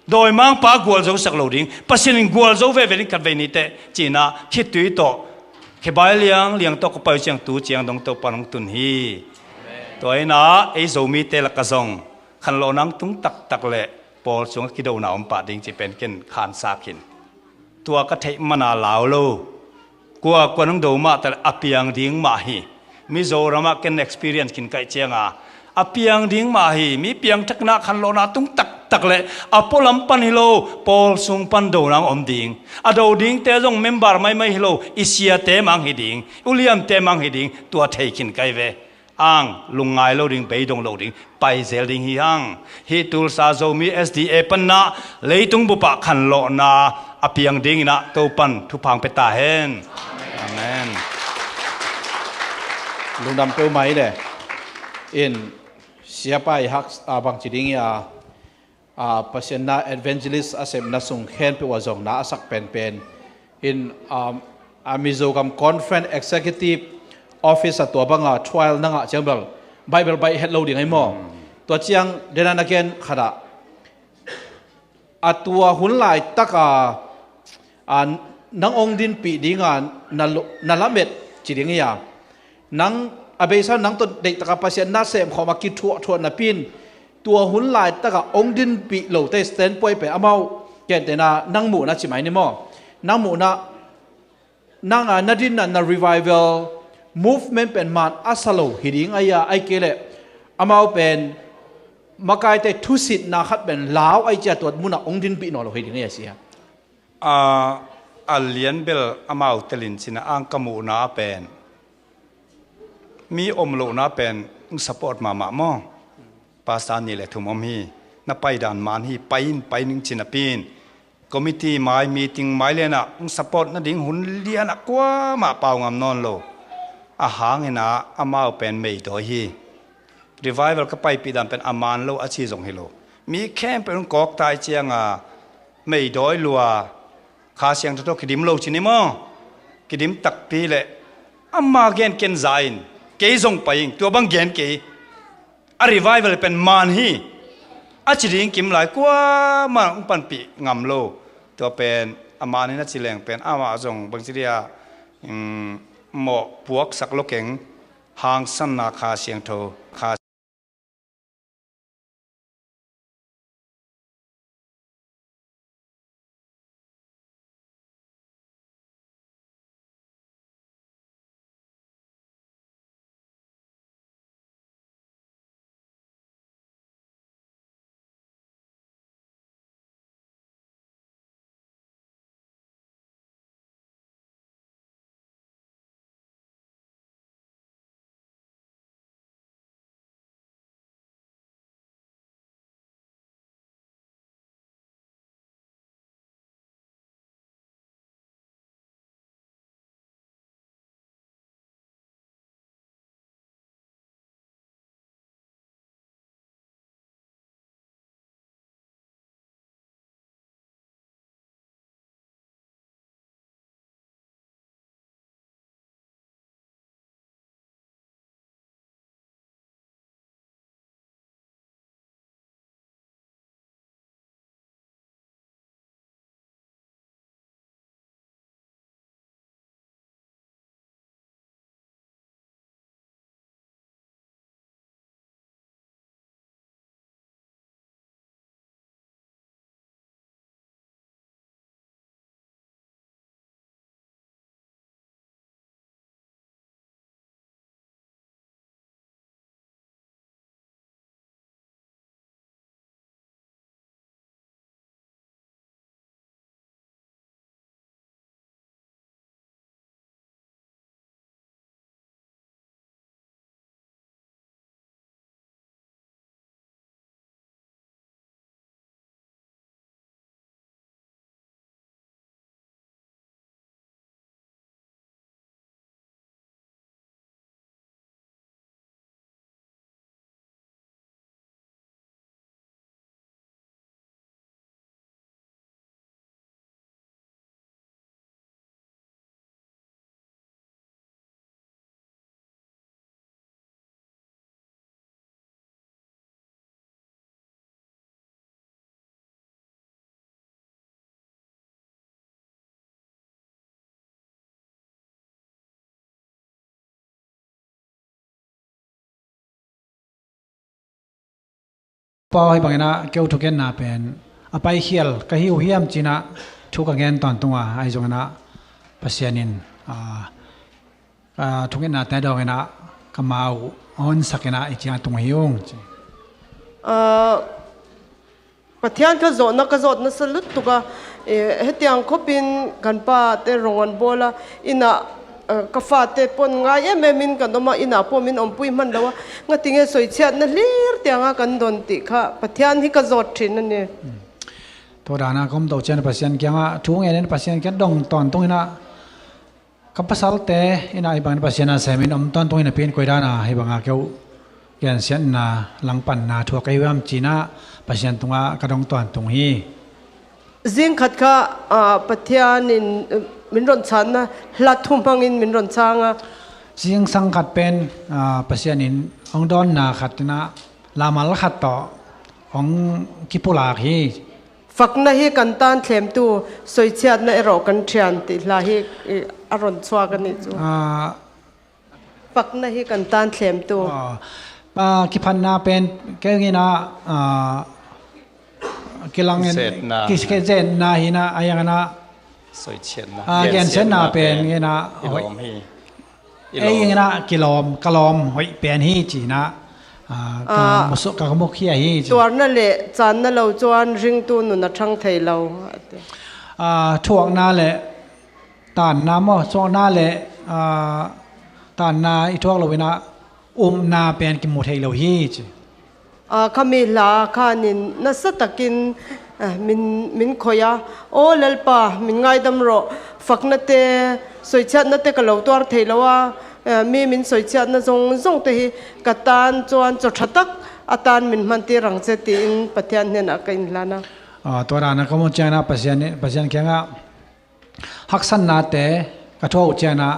Dawimangpa gualzosak lo ding. Pasian in gualzo veve ding khatvei niteh cinah khitui tawh khebai liangliang tawh ka pai uh ciang tu ciang dong Topa nong tun hi. Tua inah ei Zomite laka zong khanlawhna ang tung taktak le pawl sungah kidona om pah ding ci pen ken khansak hin. Tua ka theih mana lau lo. Kuakua nong do mah ta le a piang ding mah hi. Mizoramah ken experience khin kaih cianga a piang ding mah hi. Mi piangthakna khanlawhna tung taktak le a pualam pan hi lo, pawl sung pan dona ang om ding. A do dingte zong member maimai hi lo, i siate mang hi ding, uliante mang hi ding. Tua thei khin kai ve. Ang lungngai lo ding, beidong lo ding, pai zel ding hi hang. Hih Tulsa Zomi S D A panna leitung bupah khanlawhna a piang dinginah Topan thuphang pia ta hen. Amen. Lungdam peuhmah hi le. In siapa i hak a bangci ding hi a, a, Pasian na evangelist a sepna sung khempeuh a zong na a sak penpen. In, um, a Mizo gam conference executive office a tua banga trial na ngah ciang bel Bible baih het lo ding ahi maw? Tua ciang dena na gen khatah a tua hun laitaka a, nang ong dinpih dinga na lo-, na lamet ci ding hi a. Nang a beisa nang tawh deihtaka Pasian na semkhawm a kithuahthuah napi in tua hun laitaka ong dinpih lote standpoint pen amau kentena nang muhna ci mai ni maw? Nang muhna nang a na dinna na revival movement pen man a sa lo hi ding ahi a, ahi kei leh amau pen makaite thusitna khat pen lau ahi cia tua munah ong dinpih nawn lo hi ding ahi a sia. A, a lianbel amau telin cina ang ka muhna pen mi om lohna pen ng support mahmah maw? Pastor nih le thum om hi. Na paidan man hi, pai in, pai ning cina pin. Committee mai, meeting mai lianah ng support nading hun lianah kuamah pau ngam nawn lo. A hangina amau pen meidawi hi. Revival ka paipih dan pen a man lo a ci zong hi lo. Mi khempeuh in kawktai cianga meidawi lua, Kha Siangtho tawh kidim lo cin i maw? Kidim takpi le ama gen ken za in kei zong pai ing, tua bang gen kei. A revival pen man hi. A ci ding kim lai kuamah hong panpih ngam lo. Tua pen a man in a ci leng pen amah zong bangci dia, um, mawh puaksak lo keng. Hangsanna Kha Siangtho, Kha Pau, hih bangin ah keu thukhenna pen a paikhial ka hi uh hiam ci-in ah thu ka gen tawntung a, ahi zongin ah Pasian in, ah, ah, thukhenna te dawngin ah ka ma uh a honsak in ah i ciang tung hi ung ci. Ah, Pathian ka zawhna, ka zawhna sa lutuk a, eh, hetiang khopin kan pate rong an bawl a, inn ah, eh, ka fate pawh ngai em em in kan om a, inn ah pawh min ompui hman lo a, ngatinge soichiatna hlir tiang a kan don tih kha Pathian hi ka zawt ṭhin a ni. Tua dan a ka om to ciang Pasian kiangah thu ngen in, Pasian kiang dong tawntung in ah, ka pasalte in ah hih bangin Pasian a sem in om tawntung in a pi in koi dan a hih banga keu gensiatna, langpanna thuak ka hi uh hiam ci-in ah Pasian tungah ka dong tawntung hi. Zing khat kha, ah, Pathian in, eh, min ron channa hla thum hmangin min ron chang a. Zingsang khat pen, ah, Pasian in hong dawnna khat in ah lamal khat tawh hong kipulak hi. Fakna hi kan tan thlemtu, soichiatna erawh kan ṭhian tih hla hi, eh, a ron chhuak a nih chu. Ah, Fakna hi kan tan thlemtu. Ah, ah, kiphatna pen kei ngen ah, ah, kilang in, kizetna, kizetna hi in ah, a yang in ah, soichiatna, ah, gensiatna pen ngen ah, i lawm hi. Ei ngen ah kilawm, ka lawm hoih pen hi ci-in ah, ah, ka, ah, musuh, ka mukhia hi ci. Tuarna le channa lo chuan ringtu nun a ṭhang thei lo. Ah, thuakna le tanna maw, thuakna le, ah, tanna i thuak lo in ah umna pen kimu thei lo hi ci. Ah, khami hla khanin nasa takin, ah, min, min khoi a, aw Lalpa, min ngaidam rawh, faknate, soichiatnate ka lo tuar thei lo a, ah, mi min soichiatna zong zongte hi ka tan chuan chaw ṭha tak a tan min hman tir ang che tiin Pathian hnenah ka inhlan a. Ah, tua dan a ka muh chiang in ah Pasian, Pasian kiangah haksatnate ka thuak uh ciang in ah,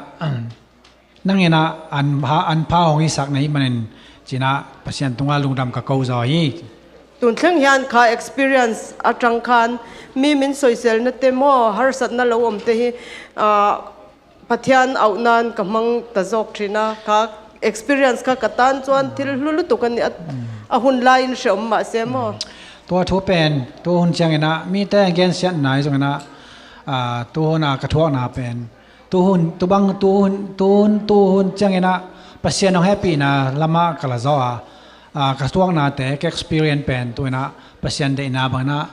nang in ah an pha, an pha hong hisak na hih manin ci-in ah Pasian tungah lungdam ka ko zaw hi. Tun thleng hian kha experience aṭang khan mi min soiselnate maw, harsatna lo awmte hi, ah, Pathian auh nan ka hmang ta zawk ṭhin a, kha experience kha ka tan chuan thil hlu lutuk a ni a, a hun laiin hreawm mah se maw. Tua thu pen, tu hun ciangin ah, mite gensiatna hi zongin ah, ah, tu hun a ka thuakna pen, tu hun, tu bang, tu hun, tu hun, tu hun ciangin ah, Pasian hong hehpihna lamah ka la zawh a, ah, ka thuaknate, ka experience pen, tu in ah, Pasian deihna bangin ah,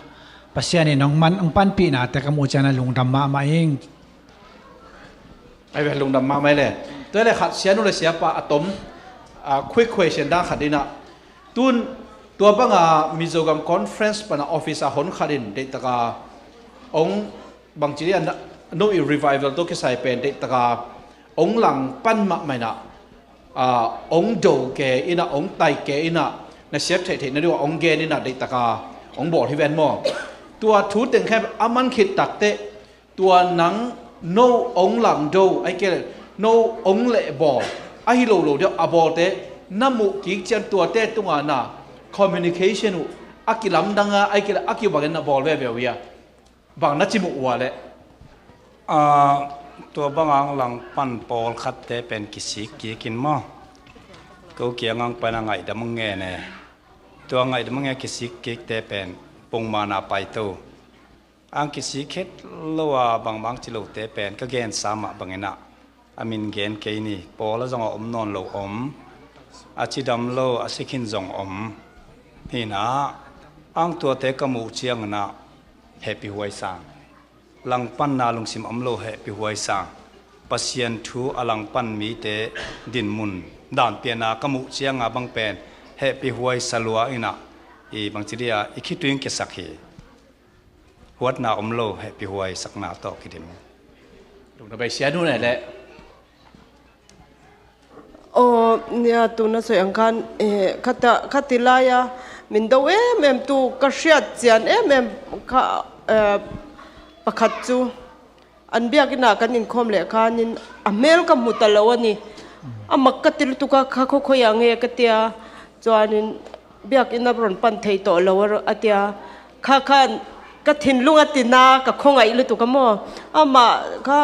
Pasian in hong man, hong panpihnate ka muh ciangin ah lungdam mahmah ing. Ai ve, lungdam mahmah le. Tua le khat, sianu le siapa a tom, ah, quick question dan khat in ah. Tun, tua banga Mizoram Conference pana office a hon khat in deihtaka hong bangci dia, no i revival tawh kisai pen deihtaka hong langpan mahmah in ah, ah, hong do ke in ah, hong tai ke in ah, na siat theihtheih na deuh a hong gen in ah deihtaka hong bawl hi ven maw. Tua thu teng khem a man khit takteh, tua nang no hong lang do, ai kei le no hong leh bawl, ahi lo lo deuh a bawlte, na muh kik cian tuate tunga na communication uh, a kilamdang a, ai kei le a kibangin na bawl veve uh hia. Bang na ci muh uh a le. Ah, tua banga hong langpan pawlkhatte pen kisik kik in maw. Ko kiangah hong pan a ngaihdam hong ngen e. Tua ngaihdam hong ngen kisik kikte pen pungmana paito. Ang kisik het lo a bangmah ci lote pen ka gensa mah bangin ah, a min gen kei ni, pawl a zong a om nawn lo om, a cidam lo, a sikhin zong om. Hi in ah, ang tuate ka muh ciangin ah hehpihhuai sang. Langpanna lungsim om lo hehpihhuai sang. Pasian thu a langpan mite dinmun dan piana ka muh cianga bang pen hehpihhuai sa lua in ah, i bangci dia i khitui hong kisak hi. Huatna om lo, hehpihhuai sakna tawh kidim. Lungna bei sia nu nei le. Aw, nia tuna sawi ang khan, eh, khata, khati laia min do em em tu ka hriat chian em em kha, eh, pakhat chu an biak ina kan inkhawm leh khanin a hmel ka hmu ta lo a ni. A mak ka ti lutuk a, kha khaw khawi ang e ka tia. Chuanin biak ina rawn pan thei tawh lo a tia. Kha khan ka thinlung a tina ka khawngaih lutuk a maw. Amah kha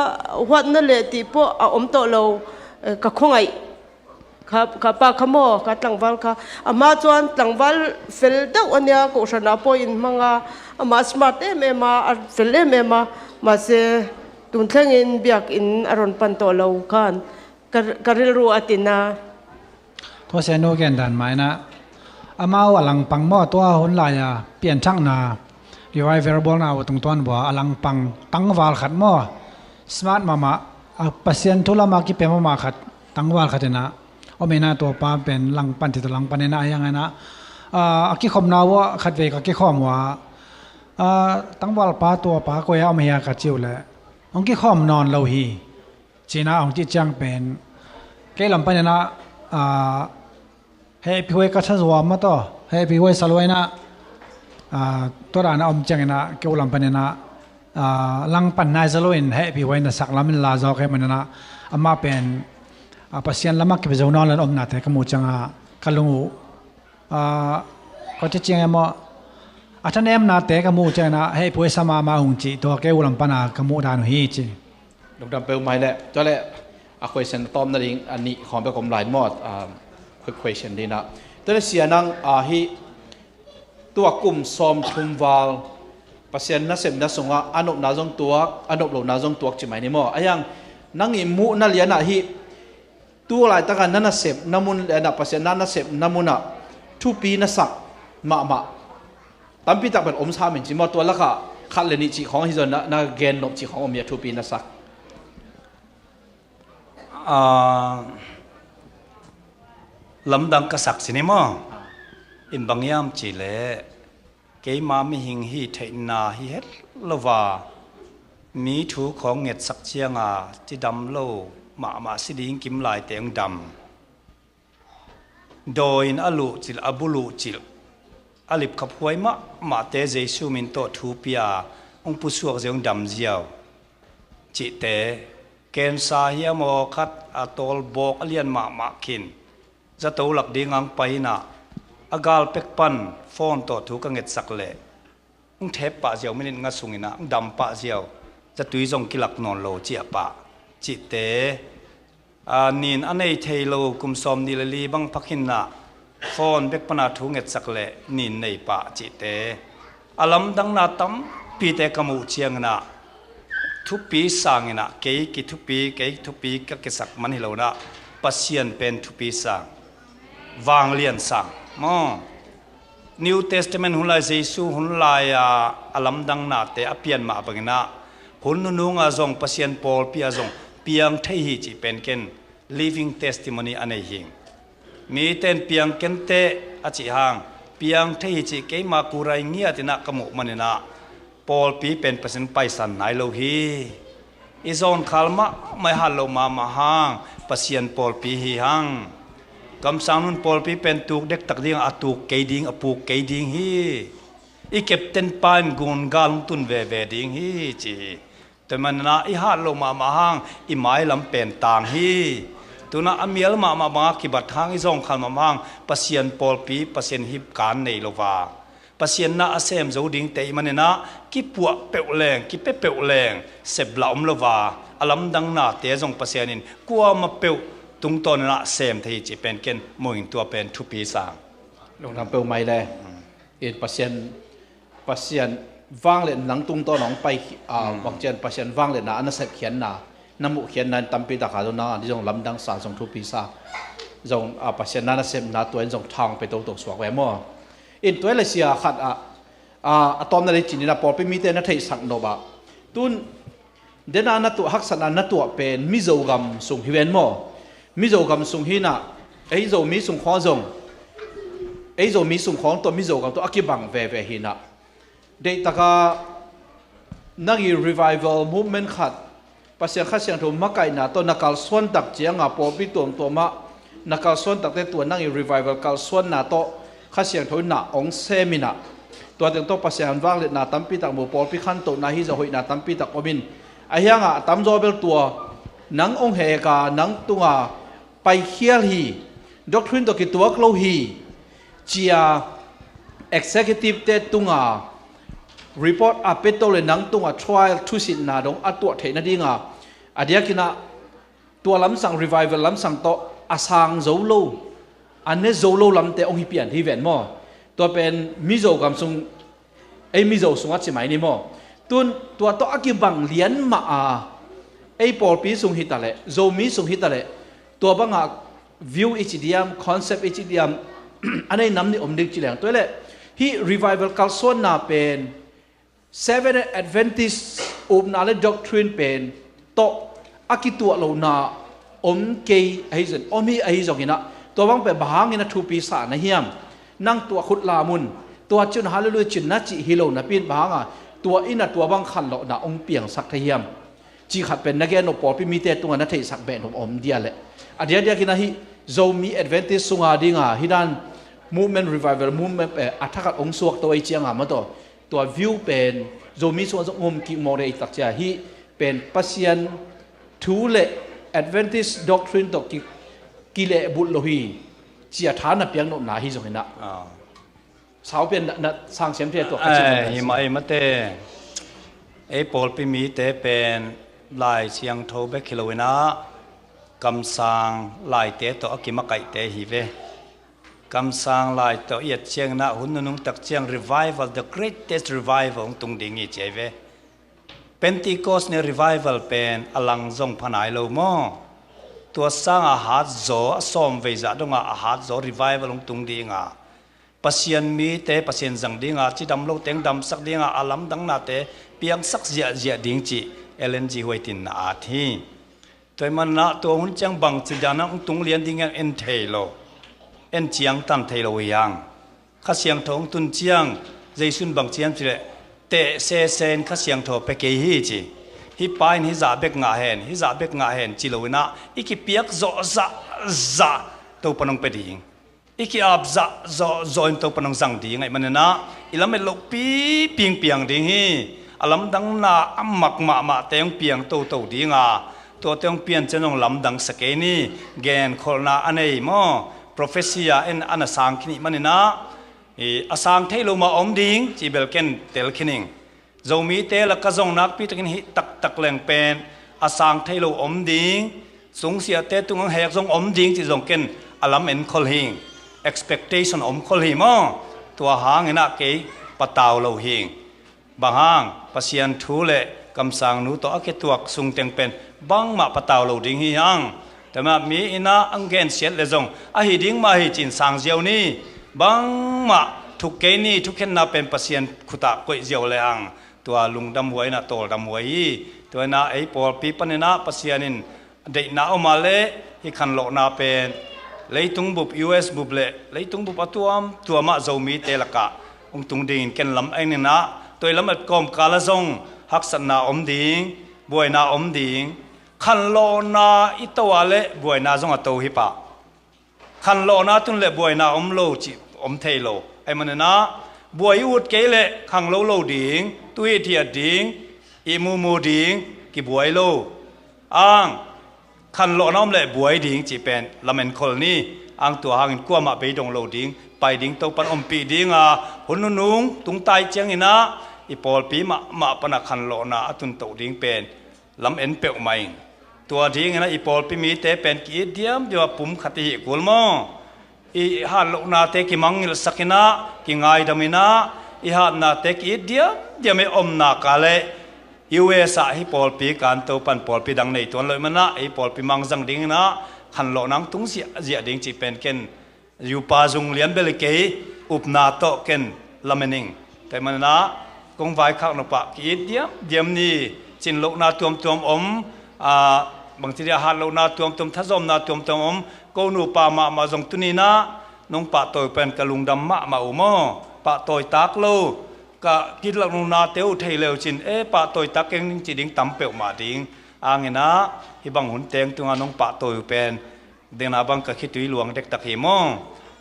huatna leh tih pawh a awm tawh lo, eh, ka khawngaih. Kha, kha pa kha maw, kha tlangval kha. Amah chuan tlangval fel deuh a nia, kohhranah pawh inhmang a, amah smart em em a, a fel em em a. Mahse, tun thlengin biak in a rawn pan tawh lo khan ka, ka rilru a tina. Tua Sianu gen dan mah ina, amau a langpang maw, tua hun laia pianthakna, revival bawlna uh tungtawn bua a langpang tangval khat maw, smart mahmah, a Pasian thu lama kipia mahmah khat, tangval khat ina awm ina, tua pa pen langpan thei tawh langpan ina, a hiang ina, a, a kikhawmna uh ah khatvei ka kikhawm uh a, a, tangval pa, tua pa koi a awm hia ka ci uh leh, hong kikhawm nawn lo hi, ci ina hong cih ciang pen kei lam pan ina, a, hehpihhuai ka sa zuam a taw, hehpihhuai sa lua ina, a, tua dan a awm ciang ina kei uh lam pan ina, a, langpan nai za lo in hehpihhuai na sak lam in la zawk hi man ina, amah pen, a, Pasian lama kipia zo nawn lo in awmnate ka muh ciang a ka lung uh, a, ka ci ciang emaw, a thanemnate ka muh ciang ina hehpihhuai sa mahmah hong cih, tua kei uh lam pan a ka muh dan uh hi ci. Lungdam peuhmah le, tua le a question a tawpna ding a nih khawng bek om lai maw, um, quick question ding a. Tua le sia nang, a, hi tua kum sawmthum val Pasian nasepna sungah a nopna zong tuak, a nop lohna zong tuak ci mai ni maw? A hiang nang i muhna lianah hi tu laitaka na nasepna mun lianah Pasian na nasepna munah thupi na sak mahmah tampi tak pen om sa min ci maw? Tua lakah khat le nih cih khawng hi zaw na, na gen nop cih khawng om hia, thupi na sak? A, lamdang ka sak ci ni maw? In bang hiam cih leh keima mihing hi theihna hi het lo va, mi thu khawng ngetsak cianga cidam lo mahmah si ding kim laite hong dam. Dawiin a luhcilh, a bu luhcilh, a lipkhaphuai mahmahte Jesu min tawh thu pia hong pusuak ziau, hong dam ziau cihte, cancer hiam aw khat a tawlbawk a lian mahmah khin zato lak dinga hong pai inah, a gal pek pan phone tawh thu ka ngetsak leh hong thep pah ziau, minit nga sunginah hong dam pah ziau, zatui zong kilak nawn lo ciah pah cihte, a, nin a nei thei lo kum sawm nih le li bang phakhinah phone bek pana thu ngetsak leh nin nei pah cihte, a lamdangna tampite ka muh cianginah thupi sanginah kei kithupi, kei thupi ka kisak man hi lonah Pasian pen thupi sang, vanglian sang maw? New Testament hun lai, Jesu hun lai-a a lamdang nate a pian mah banginah hun nununga zong Pasian pawlpi ah zong piang thei hi cih pen ken living testimony a nei hing. Miten piang kenteh a cih hang piang thei hi cih keima kurai ngiatinah ka muh maninah pawlpi pen Pasian paisan nai lo hi. I zawnkhal mahmah, i hat loh mahmah hang Pasian pawlpi hi hang. Kamsang nun pawlpi pen tuk dektak ding, a tuk kei ding, a puk kei ding hi. I captain pa in gun gal hong tun veve ding hi ci hi. Tua manah i hat loh mahmah hang i mailam pen tang hi. Tunah a mial mahmah banga kibat hang, i zawnkhal mahmah hang Pasian pawlpi, Pasian hip kan nei lo va, Pasian na a sem zo dingte i maninah kipuah peuh leng, kipia peuh leng, seplah om lo va, a lamdang nate zong Pasian in kuamah peuh tungtawninah sem thei hi cih pen ken muhin tua pen thupi sang. Lungdam peuh mai le. In Pasian, Pasian vanglian nang tungtawn hong pai, ah, bang cian Pasian vangliatna a na sepkhiatna, na muhkhiatna in tampi takah zong nang a dih zong lamdang sa, zong thupi sa, zong, ah, Pasian na na sepna tua in zong tha hong pe toto suak ve maw? In tua le sia khat ah, ah, a tawpna le cinin a pawlpi mite na theihsak nop ah, tun dena na tuah, haksatna na tuah pen Mizo gam sung hi ven maw? Mizo gam sung hinah, ei Zomi sung khawng zong, ei Zomi sung khawng tawh Mizo gam tawh a kibang veve hinah, deihtaka nang i revival movement khat, Pasian Kha Siangtho makaihna tawh na kalsuan tak cianga pawlpi tuamtuamah na kalsuan takte tua nang i revival kalsuanna tawh Kha Siangtho in na hong seminah, tua teng tawh Pasian vangliatna tampi tak mu, pawlpi khantohna hi zong hoihna tampi tak omin, a hiangah a tamzaw bel tua nang hong heka, nang tunga paikhial hi, doctrine tawh kituak lo hi cia executive te tunga report a peto le nang tunga trial thusitna dong a tuah theih nadinga, a diakinah tua lamsang, revival lamsang tawh a sang zo lo, a ne zo lo lamte hong hi pian hi ven maw? Tua pen Mizo gam sung, ei Mizo sungah ci mai ni maw? Tun tua tawh a kibang lian mah a, ei pawlpi sung hi ta leh, Zomi sung hi ta leh, tua bangah view i ci diam, concept i ci diam, a nei nam nih om ding ci leng. Tua leh hih revival kalsuanna pen Seven Adventist upna le doctrine pen tawh a kituah lohna om kei ahi zong, om hi ahi zongin ah, tua bang pen bang hangin a thupi sa na hiam? Nang tua khut lam un, tua cin hallelujah cin na cih hi lo napi in bang hanga tua in a tua bang khanlawhna hong piangsak thei hiam? Cih khat pen na gen nop, pawlpi mite tungah na theihsak beh nop om dia leh. A diakdiakin ahi Zomi Adventist sunga dinga hih dan movement, revival movement, eh, a thakhat hong suak to ei cianga maw taw. Tua view pen Zomi sungah zong um kik mawk dei ei tak cia, hih pen Pasian thu le Adventist doctrine tawh ki, kilehbulh lo hi, cia tha na piak nopna hi zongin ah. Ah. Sau pian na, na sang siam thei tua ka cih. Ai, hi mah, hi mate. Ei pawlpi mite pen Lai Siangtho bek hi loin ah, kamsang laite tawh a kimakaihte hi ve. Kamsang lai tawh i et ciangin ah, hun nunung tak ciang revival, the greatest revival hong tung ding hi ci ahi ve. Pentecost ni revival pen a lang zong pha nai lo maw? Tua sanga hat zaw, a sawm vei zah donga a hat zaw revival hong tung dinga, Pasian mite Pasian zang dinga, cidam lo teng damsak dinga, a lamdangnate piangsak ziahziah ding cih Ellen G. White in na at hi. Tua ahih manin ah tua hun ciang bangci dan ah hong tung lian ding hiam en thei lo, en ciangtan thei lo hi hang. Kha Siangtho hong tun ciang Jesu in bangci hiam cih leh, teh sese in Kha Siangtho pia kei hi ci. Hih pa in hih zah bek ngah hen, hih zah bek ngah hen ci loin ah, i kipiak zawh zahzah Topa'n hong pia ding. I ki-ap zahzawh zawh in Topa'n hong zang ding ahih manin ah, i lamet lohpi pingpiang ding hi. A lamdangna a mak mahmahte hong piang toto dinga, tuate hong pian ciang hong lamdang sa kei ni. Genkholhna a nei maw, prophecy a en a na sang khin ahih manin ah, i, a sang thei lo mah om ding cih bel ken tel khin ing. Zomite lakah zong nakpi takin hih taktak leng pen a sang thei lo om ding, sungsiahte tungah hek zong om ding cih zong ken a lam enkhol hing, expectation omkhol hi maw? Tua hangin ah kei patau lo hing. Bang hang, Pasian thu le kamsang nu tawh a kituak sungteng pen bangmah patau lo ding hi hang. Tua mah mi in ah hong gensiat leh zong ahi ding mah hi ci-in sang ziau ni. Bangmah thuk kei ni, thukhenna pen Pasian khutah koih ziau lehang tua lungdam huai in ah tawldam huai hi. Tua in ah ei pawlpi panin ah Pasian in deihna om a leh hih khanlawhna pen leitung bup, U S bup le leitung bup a tuamtuam ah Zomite lakah hong tung dingin ken lam en in ah, tua i lamet kawmkal ah zong haksatna om ding, buaina om ding. Khanlawhna i to a leh buaina zong a to hi pah. Khanlawhna tun leh buaina om lo cih om thei lo. Ahih manin ah buai i ut kei leh khanglo lo ding, tu i thiat ding, i mumu ding, kibuai lo. Ang, khanlawhna om leh buai ding cih pen lam enkhol ni. Ang, tua hangin kuamah beidong lo ding, pai ding Topa'n ompih dinga, hun nunung tung ta ciangin ah i pawlpi mahmah panah khanlawhna a tuntoh ding pen lam en peuhmah ing. Tua dingin ah i pawlpi mite pen ki-it diamdiam a pum khat i hih kul maw? I hatlohnate kimangngilhsak in ah, kingaidam in ah, i hatnate ki-it diamdiam i om nak leh U S ah hih pawlpi kan Topa'n pawlpi dang nei tuan lo ahih manin ah, ei pawlpi mah zang dingin ah khanlawhna hong tung ziahziah ding cih pen ken Yupa zung lian bel hi kei, upna tawh ken lam en ing. Tua ahih manin ah kong vaikhak nop ah ki-it diamdiam ni. Cinlohna tuamtuam om, ah, bangci dia, hatlohna tuamtuam, thazawmna tuamtuam om. Ko nupa mahmah zong tuni in ah nong pahtawi pen ka lungdam mahmah uh maw. Pahtawi tak lo, ka kitlak nunate uh thei le uh cin, e, pahtawi tak keng ding ci ding tam peuhmah ding. Ang in ah hih bang hun teng tungah nong pahtawi uh pen dena bang ka khitui luang dektak hi maw?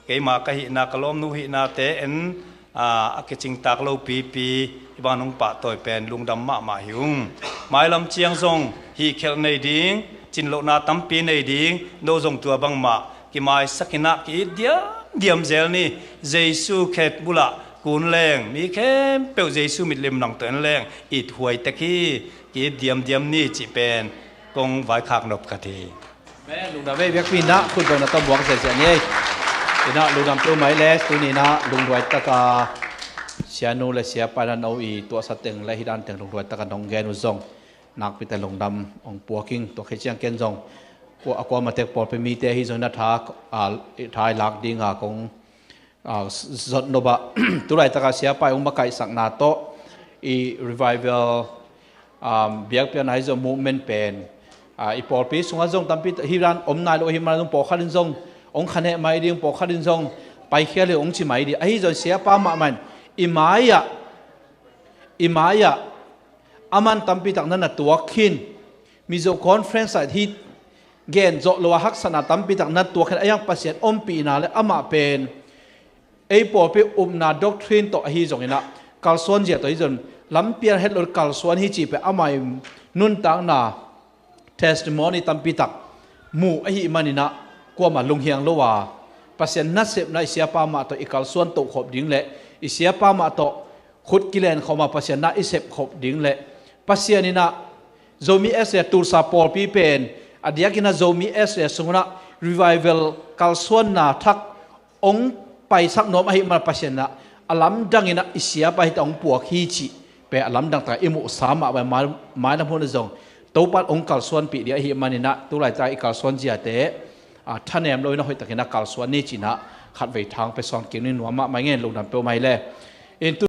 Keima ka hihna, ka lawmnu hihnate en, aa, a kicingtak lo pipi, hih bang nong pahtawi pen lungdam mahmah hi ung. Mailam ciang zong hihkhelh nei ding, cinlohna tampi nei ding, no zong tua bangmah kimaisak in ah ki-it diamdiam zel ni. Jesu khet bulah kun leng, mi khempeuh Jesu mitlim nang tawh en leng it huai tek hi. Ki-it diamdiam ni cih pen kong vaikhak nop khat hi. Amen. Lungdam ei, biakpi in ah khutbetna tawh buak ziahziah ni ei. In ah lungdam peuhmah ei le, tuni in ah lungduai taka sianu le siapa in ah no i tuahsa teng le hih dan teng lungduai taka nong gen uh zong nakpi tak lungdam hong puak ing. Tua khit ciang ken zong kua, a kuamah tek pawlpi mite ahi zong in ah tha, a, tha i lak ding a kong a, zot nop ah, tu laitaka siapa i hong makaihsakna tawh i revival, um, biakpiakna ahi zong movement pen, a, i pawlpi sungah zong tampi hih dan om nai lo ahih manin zong pawlkhat in zong hong khaneh mai ding, pawlkhat in zong paikhia le hong ci mai ding. Ahi zong siapa mahmah in i mai-ah, i mai-ah aman tampi tak na na tuak khin. Mizo Conference ah hih gen zawh lo a haksatna tampi tak na tuak khin, a hiang Pasian ompihna le amah pen ei pawlpi upna doctrine tawh ahi zongin ah, kalsuan zia tawh ahi zong lampial het lo kalsuan hi cih pen amah i nuntakna testimony tampi tak muh ahih manin ah kuamah lunghiang lo a, Pasian nasepna i siapa mah tawh i kalsuan tohkhop ding le i siapa mah tawh khut kilenkhawm a Pasian na i sepkhop ding le Pasian in ah Zomi Australia Tulsa pawlpi pen a diakin ah Zomi Australia sungah revival kalsuanna thak hong paisak nuam ahih manin Pasian in ah a lamdang in ah i siapa hita hong puak hi cih pen a lamdang taka i muhsa mah vai, mai, mailam hun ah zong Topa in hong kalsuanpih ding ahih manin ah tu laitaka i kalsuan ziate, a, thanem lo in ah hoihtakin ah kalsuan ni ci-in ah khatvei thang pia sawn kik ni. Nuam mahmah ing ei, lungdam peuhmah ei le. In